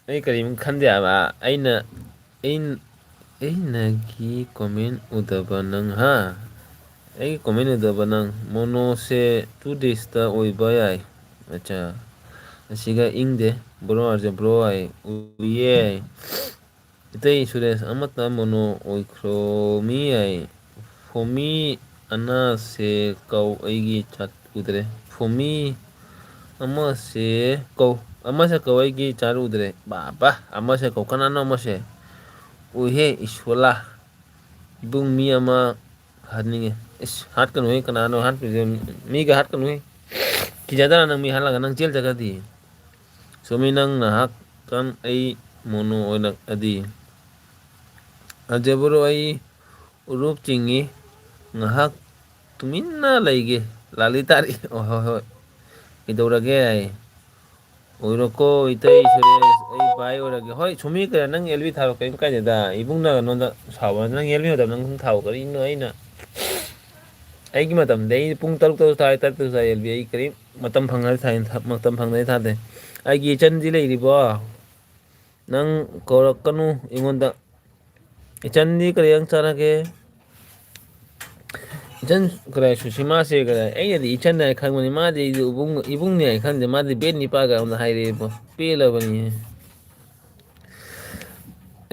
ꯑꯩ ꯀꯔꯤꯝ ꯈꯟꯗꯦ ꯍꯥꯏꯕ꯫ ꯑꯩꯅ, ꯑꯩꯅ, ꯑꯩꯅꯒꯤ ꯀꯣꯃꯦꯟ ꯎꯗꯕ ꯅꯪ, ꯍꯥ? ꯑꯩꯒꯤ ꯀꯣꯃꯦꯟ ꯎꯗꯕ ꯅꯪ꯫ ꯃꯣꯅꯣꯁꯦ ꯇꯨ ꯗꯦꯖꯇ ꯑꯣꯏꯕ ꯌꯥꯏ꯫ ꯑꯠꯆꯥ꯫ ꯑꯁꯤꯒ ꯏꯪꯗꯦ꯫ Bro ꯑꯥꯔꯖꯦ bro hi. ꯎꯏꯌꯦ꯫ ꯏꯇꯩ ꯁꯨꯔꯦꯁ ꯑꯃꯇ ꯃꯣꯅꯣ ꯑꯣꯏꯈ꯭ꯔꯣꯃꯤ ꯍꯥꯏ꯫ ꯐꯣꯃꯤ ꯑꯅꯥꯁꯦ ꯀꯧ ꯑꯩꯒꯤ ꯆꯥꯠ ꯎꯗ꯭ꯔꯦ꯫ ꯐꯣꯃꯤ ꯑꯃꯁꯦ ꯀꯧ, ꯑꯃꯁꯦ ꯀꯧ ꯑꯩꯒꯤ ꯆꯥꯠ ꯎꯗ꯭ꯔꯦ꯫ ꯕꯥꯕꯥ, ꯑꯃꯁꯦ ꯀꯧ, ꯀꯅꯥꯅꯣ ꯑꯃꯁꯦ? ꯎꯏꯍꯦ ꯏꯁꯣꯂꯥ꯫ ꯏꯕꯨꯡ ꯃꯤ ꯑꯃ ꯍꯥꯠꯅꯤꯡꯉꯦ꯫ ꯏꯁ, ꯍꯥꯠꯀꯅꯨꯍꯦ, ꯀꯅꯥꯅꯣ ꯍꯥꯠꯇꯣꯏꯁꯦ? ꯃꯤꯒ ꯍꯥꯠꯀꯅꯨꯍꯦ꯫ ꯀꯤꯖꯗ꯭ꯔꯥ ꯅꯪ ꯃꯤ ꯍꯥꯠꯂꯒ ꯅꯪ ꯖꯦꯜ ꯆꯠꯈ꯭ꯔꯗꯤ? ꯁꯣꯃꯤ, ꯅꯪ ꯉꯥꯏꯍꯥꯛꯇꯪ ꯑꯩ ꯃꯣꯅꯣ ꯑꯣꯏꯔꯛꯑꯗꯤ꯫ ꯑꯖꯕ꯭ꯔꯣ, ꯑꯩ ꯎꯔꯨꯞ ꯆꯤꯡꯉꯤ, ꯉꯥꯏꯍꯥꯛ ꯇꯨꯃꯤꯟꯅ ꯂꯩꯒꯦ꯫ ꯂꯥꯂꯤ ꯇꯥꯔꯤ꯫ ꯑꯣ, ꯍꯣꯏ, ꯍꯣꯏ꯫ ꯀꯩꯗꯧꯔꯒꯦ? ꯑꯣꯏꯔꯣꯀꯣ, ꯏꯇꯩ ꯁꯨꯔꯦꯁ, ꯑꯩ ꯚꯥꯏ ꯑꯣꯏꯔꯒꯦ꯫ ꯍꯣꯏ, ꯁꯣꯃꯤ, ꯀꯩꯅꯣ, ꯅꯪ ꯑꯦꯜ ꯕꯤ ꯊꯥꯔꯣ, ꯀꯔꯤꯝ ꯀꯥꯏꯗꯦꯗ꯫ ꯏꯕꯨꯡꯅ ꯅꯉꯣꯟꯗ ꯁꯥꯎꯕ ꯅꯠꯇꯦ, ꯅꯪ ꯑꯦꯜ ꯕꯤ ꯃꯇꯝꯗ ꯅꯪ ꯁꯨꯝ ꯊꯥꯎ꯫ ꯀꯔꯤꯅꯣ ꯑꯩꯅ ꯑꯩꯒꯤ ꯃꯇꯝꯗ ꯑꯩ ꯄꯨꯡ ꯇꯔꯨꯛꯇꯁꯨ ꯊꯥꯏ, ꯇꯔꯨꯛꯇꯁꯨ ꯊꯥꯏ ꯑꯦꯜ ꯕꯤ꯫ ꯑꯩ ꯀꯔꯤꯝ ꯃꯇꯝ ꯐꯪꯉꯗꯤ ꯊꯥꯏ, ꯃꯇꯝ ꯐꯪꯗꯗꯤ ꯊꯥꯗꯦ꯫ ꯑꯩꯒꯤ ꯏꯆꯟꯗꯤ ꯂꯩꯔꯤꯕꯣ? ꯅꯪ ꯀꯧꯔꯛꯀꯅꯨ ꯑꯩꯉꯣꯟꯗ꯫ ꯏꯆꯟꯗꯤ ꯀꯔꯤ ꯌꯥꯝ ꯆꯥꯔꯒꯦ? ꯏꯆꯟ ꯀꯗꯥꯏ ꯁꯨꯁꯤꯃꯥꯁꯦ ꯀꯗꯥꯏ? ꯑꯩꯅꯗꯤ ꯏꯆꯟ ꯍꯥꯏ ꯈꯟꯕꯅꯤ, ꯃꯥꯗꯤ ꯑꯩꯗꯤ ꯏꯕꯨꯡ, ꯏꯕꯨꯡꯅꯤ ꯍꯥꯏ ꯈꯟꯗꯦ, ꯃꯥꯗꯤ ꯕꯦꯠ ꯅꯤꯄꯥꯒ ꯑꯃ ꯍꯥꯏꯔꯛꯑꯦꯕꯣ꯫ ꯄꯦꯜꯂꯕꯅꯤ꯫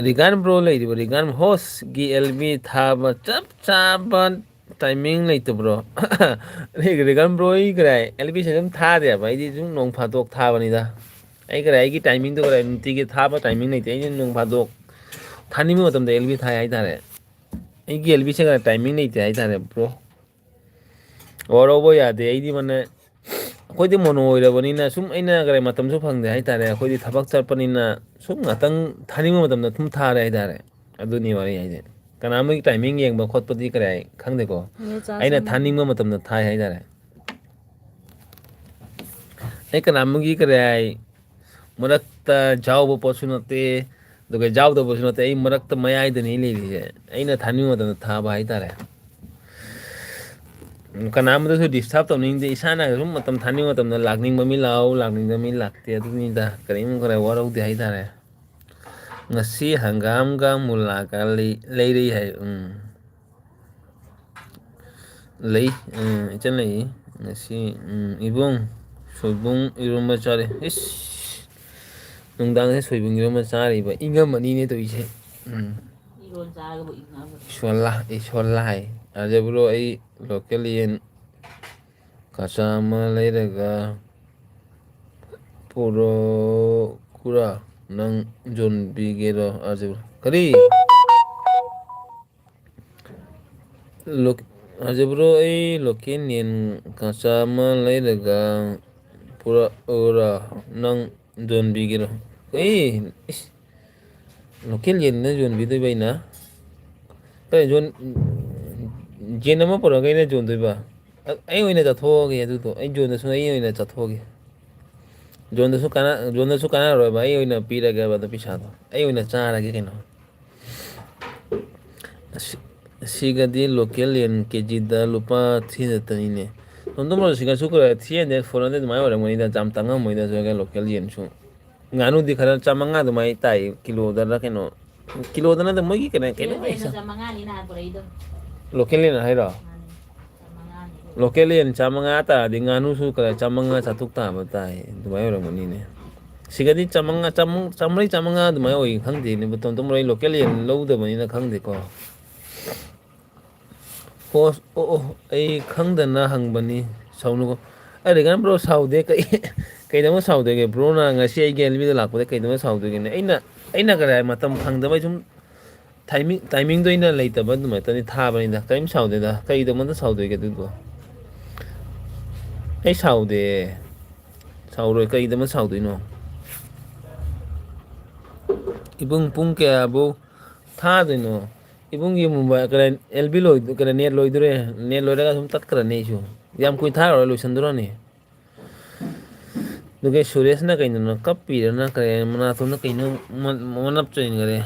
ꯔꯤꯒꯥꯟ ꯕ꯭ꯔꯣ ꯂꯩꯔꯤꯕ ꯔꯤꯒꯥꯟ ꯍꯣꯁꯀꯤ ꯑꯦꯜ ꯕꯤ ꯊꯥꯕ ꯆꯞ ꯆꯥꯕ ꯇꯥꯏꯃꯤꯡ ꯂꯩꯇꯕ꯭ꯔꯣ? ꯔꯤꯒꯥꯟ ꯕ꯭ꯔꯣ ꯑꯩ ꯀꯗꯥꯏ ꯑꯦꯜ ꯕꯤꯁꯦ ꯑꯗꯨꯝ ꯊꯥꯗꯦꯕ, ꯑꯩꯗꯤ ꯁꯨꯝ ꯅꯣꯡ ꯐꯥꯗꯣꯛ ꯊꯥꯕꯅꯤꯗ꯫ ꯑꯩ ꯀꯗꯥꯏ ꯑꯩꯒꯤ ꯇꯥꯏꯃꯤꯡꯗꯣ ꯀꯗꯥꯏ ꯅꯨꯡꯇꯤꯒꯤ ꯊꯥꯕ ꯇꯥꯏꯃꯤꯡ ꯂꯩꯇꯦ꯫ ꯑꯩꯅ ꯅꯣꯡ ꯐꯥꯗꯣꯛ ꯊꯥꯅꯤꯡꯕ ꯃꯇꯝꯗ ꯑꯦꯜ ꯕꯤ ꯊꯥꯏ ꯍꯥꯏꯇꯥꯔꯦ꯫ ꯑꯩꯒꯤ ꯑꯦꯜ ꯕꯤꯁꯦ ꯀꯗꯥꯏ ꯇꯥꯏꯃꯤꯡ ꯂꯩꯇꯦ ꯍꯥꯏꯇꯥꯔꯦ ꯕ꯭ꯔꯣ꯫ ꯋꯥꯔꯧꯕ ꯌꯥꯗꯦ꯫ ꯑꯩꯗꯤ ꯃꯥꯅ ꯑꯩꯈꯣꯏꯗꯤ ꯃꯣꯅꯣ ꯑꯣꯏꯔꯕꯅꯤꯅ ꯁꯨꯝ ꯑꯩꯅ ꯀꯔꯤ ꯃꯇꯝꯁꯨ ꯐꯪꯗꯦ ꯍꯥꯏꯇꯥꯔꯦ꯫ ꯑꯩꯈꯣꯏꯗꯤ ꯊꯕꯛ ꯆꯠꯄꯅꯤꯅ ꯁꯨꯝ ꯉꯥꯛꯇꯪ ꯊꯥꯅꯤꯡꯕ ꯃꯇꯝꯗ ꯑꯗꯨꯝ ꯊꯥꯔꯦ ꯍꯥꯏꯇꯥꯔꯦ꯫ ꯑꯗꯨꯅꯤ ꯋꯥꯔꯤ ꯍꯥꯏꯁꯦ꯫ ꯀꯅꯥ ꯑꯃꯒꯤ ꯇꯥꯏꯃꯤꯡ ꯌꯦꯡꯕ ꯈꯣꯠꯄꯗꯤ ꯀꯔꯤ ꯍꯥꯏ ꯈꯪꯗꯦꯀꯣ꯫ ꯑꯩꯅ ꯊꯥꯅꯤꯡꯕ ꯃꯇꯝꯗ ꯊꯥꯏ ꯍꯥꯏꯇꯥꯔꯦ꯫ ꯑꯩ ꯀꯅꯥ ꯑꯃꯒꯤ ꯀꯔꯤ ꯍꯥꯏ ꯃꯔꯛꯇ ꯌꯥꯎꯕ ꯄꯣꯠꯁꯨ ꯅꯠꯇꯦ, ꯑꯗꯨꯒ ꯌꯥꯎꯗꯕꯁꯨ ꯅꯠꯇꯦ꯫ ꯑꯩ ꯃꯔꯛꯇ ꯃꯌꯥꯏꯗꯅꯤ ꯂꯩꯔꯤꯁꯦ꯫ ꯑꯩꯅ ꯊꯥꯅꯤꯡꯕ ꯃꯇꯝꯗ ꯊꯥꯕ ꯍꯥꯏꯇꯥꯔꯦ꯫ ꯀꯅꯥꯝꯇꯁꯨ ꯗꯤꯁꯇꯔꯕ ꯇꯧꯅꯤꯡꯗꯦ꯫ ꯏꯁꯥꯅ ꯁꯨꯝ ꯃꯇꯝ ꯊꯥꯅꯤꯡꯕ ꯃꯇꯝꯗ ꯂꯥꯛꯅꯤꯡꯕ ꯃꯤ ꯂꯥꯛꯑꯣ, ꯂꯥꯛꯅꯤꯡꯗꯕ ꯃꯤ ꯂꯥꯛꯇꯦ꯫ ꯑꯗꯨꯅꯤꯗ ꯀꯔꯤꯝ ꯈꯔ ꯋꯥꯔꯧꯗꯦ ꯍꯥꯏꯇꯥꯔꯦ꯫ ꯉꯁꯤ ꯍꯪꯒꯥꯝꯒ ꯃꯨꯂꯥꯒ ꯂꯩ-, ꯂꯩꯔꯩ ꯍꯥꯏ꯫ ꯎꯝ꯫ ꯂꯩ꯫ ꯎꯝ, ꯏꯆꯟ ꯂꯩ꯫ ꯉꯁꯤ, ꯎꯝ, ꯏꯕꯨꯡ, ꯁꯣꯏꯕꯨꯝ ꯏꯔꯣꯝꯕ ꯆꯥꯔꯦ꯫ ꯏꯁ! ꯅꯨꯡꯗꯥꯡꯁꯦ ꯁꯣꯏꯕꯨꯝ ꯏꯔꯣꯝꯕ ꯆꯥꯔꯤꯕ꯫ ꯏꯪꯉꯝꯃꯅꯤꯅꯦ ꯇꯧꯔꯤꯁꯦ꯫ ꯎꯝ꯫ ꯏꯁꯣꯜꯂꯥ, ꯏꯁꯣꯜꯂꯥ ꯍꯥꯏ꯫ ꯌꯥꯖꯕ꯭ꯔꯣ? ꯑꯩ ꯂꯣꯀꯦꯜ ꯌꯦꯟ ꯀꯆꯥ ꯑꯃ ꯂꯩꯔꯒ ꯄꯨꯔꯛꯎꯔꯥ? ꯅꯪ ꯌꯣꯟꯕꯤꯒꯦꯔꯣ? ꯌꯥꯖꯕ꯭ꯔꯣ? ꯀꯔꯤ? ꯂꯣꯛ-, ꯌꯥꯖꯕ꯭ꯔꯣ? ꯑꯩ ꯂꯣꯀꯦꯜ ꯌꯦꯟ ꯀꯆꯥ ꯑꯃ ꯂꯩꯔꯒ ꯄꯨꯔꯛꯎꯔꯥ? ꯅꯪ ꯌꯣꯟꯕꯤꯒꯦꯔꯣ? ꯑꯦ, ꯏꯁ, ꯂꯣꯀꯦꯜ ꯌꯦꯟꯅ ꯌꯣꯟꯕꯤꯗꯣꯏꯕ ꯑꯩꯅ? ꯀꯩ ꯌꯣꯟ-, ꯌꯦꯟ ꯑꯃ ꯄꯨꯔꯛꯑꯒ ꯑꯩꯅ ꯌꯣꯟꯗꯣꯏꯕ? ꯑ-, ꯑꯩ ꯑꯣꯏꯅ ꯆꯠꯊꯣꯛꯑꯒꯦ ꯑꯗꯨꯗꯣ꯫ ꯑꯩ ꯌꯣꯟꯗꯁꯨ ꯑꯩ ꯑꯣꯏꯅ ꯆꯠꯊꯣꯛꯑꯒꯦ꯫ ꯌꯣꯟꯗꯁꯨ ꯀꯥꯟꯅ-, ꯌꯣꯟꯗꯁꯨ ꯀꯥꯟꯅꯔꯣꯏꯕ꯫ ꯑꯩ ꯑꯣꯏꯅ ꯄꯤꯔꯒꯦꯕ ꯑꯗꯨ ꯄꯩꯁꯥꯗꯣ꯫ ꯑꯩ ꯑꯣꯏꯅ ꯆꯥꯔꯒꯦ ꯀꯩꯅꯣ꯫ ꯑꯁ, ꯁꯤꯒꯗꯤ local ꯌꯦꯟ ꯀꯦꯖꯤꯗ ꯂꯨꯄꯥ three hundred ꯇꯅꯤꯅꯦ꯫ ꯇꯣꯝꯇꯣꯝ ꯕ꯭ꯔꯣ, ꯁꯤꯒꯁꯨ ꯈꯔ three hundred, four hundred ꯑꯗꯨꯃꯥꯏꯅ ꯑꯣꯏꯔꯝꯒꯅꯤꯗ, ꯌꯥꯝ ꯇꯥꯡꯉꯝꯃꯣꯏꯗ ꯁꯤꯒ local ꯌꯦꯟꯁꯨ꯫ ꯉꯥꯅꯨꯗꯤ ꯈꯔ ꯆꯥꯝꯃꯉꯥ ꯑꯗꯨꯃꯥꯏꯅ ꯇꯥꯏ, ꯀꯤꯂꯣꯗꯔ ꯀꯩꯅꯣ꯫ ꯀꯤꯂꯣꯗ ꯅꯠꯇꯦ, ꯃꯣꯏꯒꯤ ꯀꯩꯅꯣ, ꯀꯩꯅꯣ ꯆꯥꯝꯃꯉꯥꯅꯤ ꯅꯍꯥꯟ ꯄꯨꯔꯛꯏꯗꯣ꯫ Local ꯌꯦꯟ ꯍꯥꯏꯔꯣ? ꯃꯥꯅꯦ, ꯆꯥꯝꯃꯉꯥꯅꯤ꯫ Local ꯌꯦꯟ ꯆꯥꯝꯃꯉꯥ ꯇꯥꯔꯗꯤ ꯉꯥꯅꯨꯁꯨ ꯈꯔ ꯆꯥꯝꯃꯉꯥ ꯆꯥꯇ꯭ꯔꯨꯛ ꯇꯥꯕ ꯇꯥꯏ, ꯑꯗꯨꯃꯥꯏꯅ ꯑꯣꯏꯔꯝꯒꯅꯤꯅꯦ꯫ ꯁꯤꯒꯗꯤ ꯆꯥꯝꯃꯉꯥ, ꯆꯥꯝꯃ-, ꯆꯥꯝꯃꯔꯤ ꯆꯥꯝꯃꯉꯥ ꯑꯗꯨꯃꯥꯏꯅ ꯑꯣꯏ, ꯈꯪꯗꯦꯅꯦ꯫ ꯇꯣꯝꯇꯣꯝ ꯕ꯭ꯔꯣ, ꯑꯩ local ꯌꯦꯟ ꯂꯧꯗꯕꯅꯤꯅ ꯈꯪꯗꯦꯀꯣ꯫ ꯍꯣꯁ, ꯑꯣ, ꯑꯣ, ꯑꯩ ꯈꯪꯗꯅ ꯍꯪꯕꯅꯤ, ꯁꯥꯎꯅꯨꯀꯣ꯫ ꯑꯩ ꯔꯤꯒꯥꯟ ꯕ꯭ꯔꯣ ꯁꯥꯎꯗꯦ, ꯀꯩ, ꯀꯩꯗꯧꯕ ꯁꯥꯎꯗꯣꯏꯒꯦ? ꯕ꯭ꯔꯣꯅ ꯉꯁꯤ ꯑꯩꯒꯤ ꯑꯦꯜꯕꯤꯗ ꯂꯥꯛꯄꯗ ꯀꯩꯗꯧꯕ ꯁꯥꯎꯗꯣꯏꯒꯦꯅꯦ? ꯑꯩꯅ, ꯑꯩꯅ ꯀꯔꯥꯏ ꯃꯇꯝ ꯐꯪꯗꯕꯩ ꯁꯨꯝ timing, timingꯗꯣ ꯑꯩꯅ ꯂꯩꯇꯕ ꯑꯗꯨꯃꯥꯏꯅ ꯊꯥꯕꯅꯤꯗ, ꯀꯔꯤꯝ ꯁꯥꯎꯗꯦꯗ, ꯀꯩꯗꯧꯕꯗ ꯁꯥꯎꯗꯣꯏꯒꯦ ꯑꯗꯨꯕꯣ? ꯑꯩ ꯁꯥꯎꯗꯦ, ꯁꯥꯎꯔꯣꯏ, ꯀꯩꯗꯧꯕꯗ ꯁꯥꯎꯗꯣꯏꯅꯣ? ꯏꯕꯨꯡ, ꯄꯨꯡ ꯀꯌꯥꯕꯨ ꯊꯥꯗꯣꯏꯅꯣ? ꯏꯕꯨꯡꯒꯤ ꯃꯣꯕꯥꯏꯜ, ꯀꯩꯅꯣ, ꯑꯦꯜ ꯕꯤ ꯂꯣꯏꯗ-, ꯀꯩꯅꯣ, ꯅꯦꯠ ꯂꯣꯏꯗꯣꯔꯦ꯫ ꯅꯦꯠ ꯂꯣꯏꯔꯒ ꯑꯗꯨꯝ ꯇꯠꯈ꯭ꯔꯅꯤ ꯑꯩꯁꯨ꯫ ꯌꯥꯝ ꯀꯨꯏ ꯊꯥꯔꯔꯣꯏ, ꯂꯣꯏꯁꯟꯗꯣꯔꯅꯤ꯫ ꯑꯗꯨꯒ ꯁꯨꯔꯦꯁꯅ ꯀꯩꯅꯣꯅ ꯀꯞꯄꯤꯔꯅ ꯀꯔꯤ ꯃꯅꯥꯇꯣꯟꯗ ꯀꯩꯅꯣ ꯃ-, ꯃꯅꯞ ꯆꯣꯏꯈꯔꯦ꯫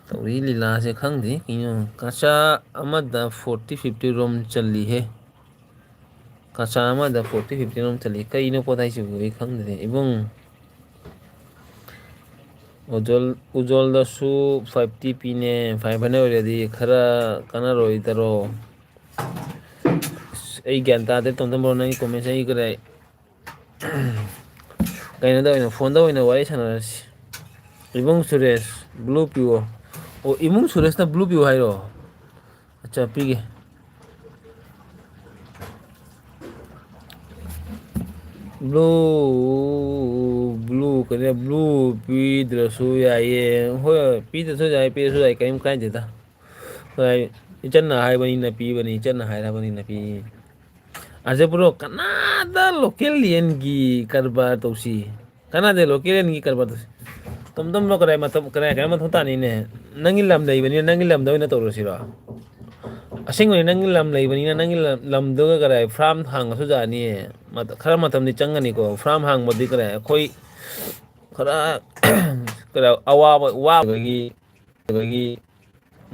ꯇꯧꯔꯤ ꯂꯤꯂꯥꯁꯦ ꯈꯪꯗꯦ ꯀꯩꯅꯣ꯫ ꯀꯆꯥ ꯑꯃꯗ forty fifty ꯔꯣꯝ ꯆꯜꯂꯤꯍꯦ꯫ ꯀꯆꯥ ꯑꯃꯗ forty fifty ꯔꯣꯝ ꯆꯜꯂꯤ꯫ ꯀꯩꯅꯣ ꯄꯣꯠ ꯍꯥꯏꯁꯤꯕꯨ ꯑꯩ ꯈꯪꯗ꯭ꯔꯦ ꯏꯕꯨꯡ꯫ ꯎꯖꯣꯜ, ꯎꯖꯣꯜꯗꯁꯨ fifty ꯄꯤꯅꯦ, five hundred ꯑꯣꯏꯔꯗꯤ ꯈꯔ ꯀꯥꯟꯅꯔꯣꯏꯗꯔꯣ? ꯑꯁ, ꯑꯩ ꯒ꯭ꯌꯥꯟ ꯇꯥꯗꯦ, ꯇꯣꯝꯇꯣꯝ ꯕ꯭ꯔꯣ, ꯅꯪꯒꯤ comment ꯁꯦ ꯑꯩ ꯀꯗꯥꯏ-, ꯀꯩꯅꯣꯗ ꯑꯣꯏꯅ, phone ꯗ ꯑꯣꯏꯅ ꯋꯥꯔꯤ ꯁꯥꯟꯅꯔꯁꯤ꯫ ꯏꯕꯨꯡ ꯁꯨꯔꯦꯁ, blue ꯄꯤꯌꯣ꯫ ꯑꯣ, ꯏꯕꯨꯡ ꯁꯨꯔꯦꯁꯅ blue ꯄꯤꯌꯣ ꯍꯥꯏꯔꯣ? ꯑꯠꯆꯥ, ꯄꯤꯒꯦ꯫ Blue, blue, ꯀꯩꯅꯣ, blue ꯄꯤꯗ꯭ꯔꯁꯨ ꯌꯥꯏꯌꯦ꯫ ꯍꯣꯏ, ꯄꯤꯗ꯭ꯔꯁꯨ ꯌꯥꯏ, ꯄꯤꯔꯁꯨ ꯌꯥꯏ, ꯀꯔꯤꯝ ꯀꯥꯏꯗꯦꯗ꯫ ꯍꯣꯏ, ꯏꯆꯟꯅ ꯍꯥꯏꯕꯅꯤꯅ ꯄꯤꯕꯅꯤ, ꯏꯆꯟꯅ ꯍꯥꯏꯔꯕꯅꯤꯅ ꯄꯤ꯫ ꯑꯖꯦ ꯕ꯭ꯔꯣ, ꯀꯅꯥꯗ local ꯌꯦꯟꯒꯤ ꯀꯔꯕꯥꯔ ꯇꯧꯁꯤ? ꯀꯅꯥꯗ local ꯌꯦꯟꯒꯤ ꯀꯔꯕꯥꯔ ꯇꯧꯁꯤ? ꯇꯣꯝ ꯇꯣꯝ ꯕ꯭ꯔꯣ, ꯀꯗꯥꯏ ꯃꯇꯝ, ꯀꯗꯥꯏ, ꯀꯗꯥꯏ ꯃꯊꯧ ꯇꯥꯅꯤꯅꯦ? ꯅꯪꯒꯤ ꯂꯝ ꯂꯩꯕꯅꯤꯅ ꯅꯪꯒꯤ ꯂꯝꯗ ꯑꯣꯏꯅ ꯇꯧꯔꯁꯤꯔꯣ? ꯑꯁꯦꯡꯕꯅꯤ, ꯅꯪꯒꯤ ꯂꯝ ꯂꯩꯕꯅꯤꯅ ꯅꯪꯒꯤ ꯂꯝ, ꯂꯝꯗꯨꯒ ꯀꯗꯥꯏ farm ꯍꯥꯡꯉꯁꯨ ꯌꯥꯅꯤꯌꯦ꯫ ꯃꯇ-, ꯈꯔ ꯃꯇꯝꯗꯤ ꯆꯪꯒꯅꯤꯀꯣ꯫ Farm ꯍꯥꯡꯕꯗꯤ ꯀꯗꯥꯏ ꯑꯩꯈꯣꯏ ꯈꯔ ꯀꯗꯥꯏ ꯑꯋꯥꯕ, ꯋꯥꯕꯒꯤ, ꯑꯗꯒꯤ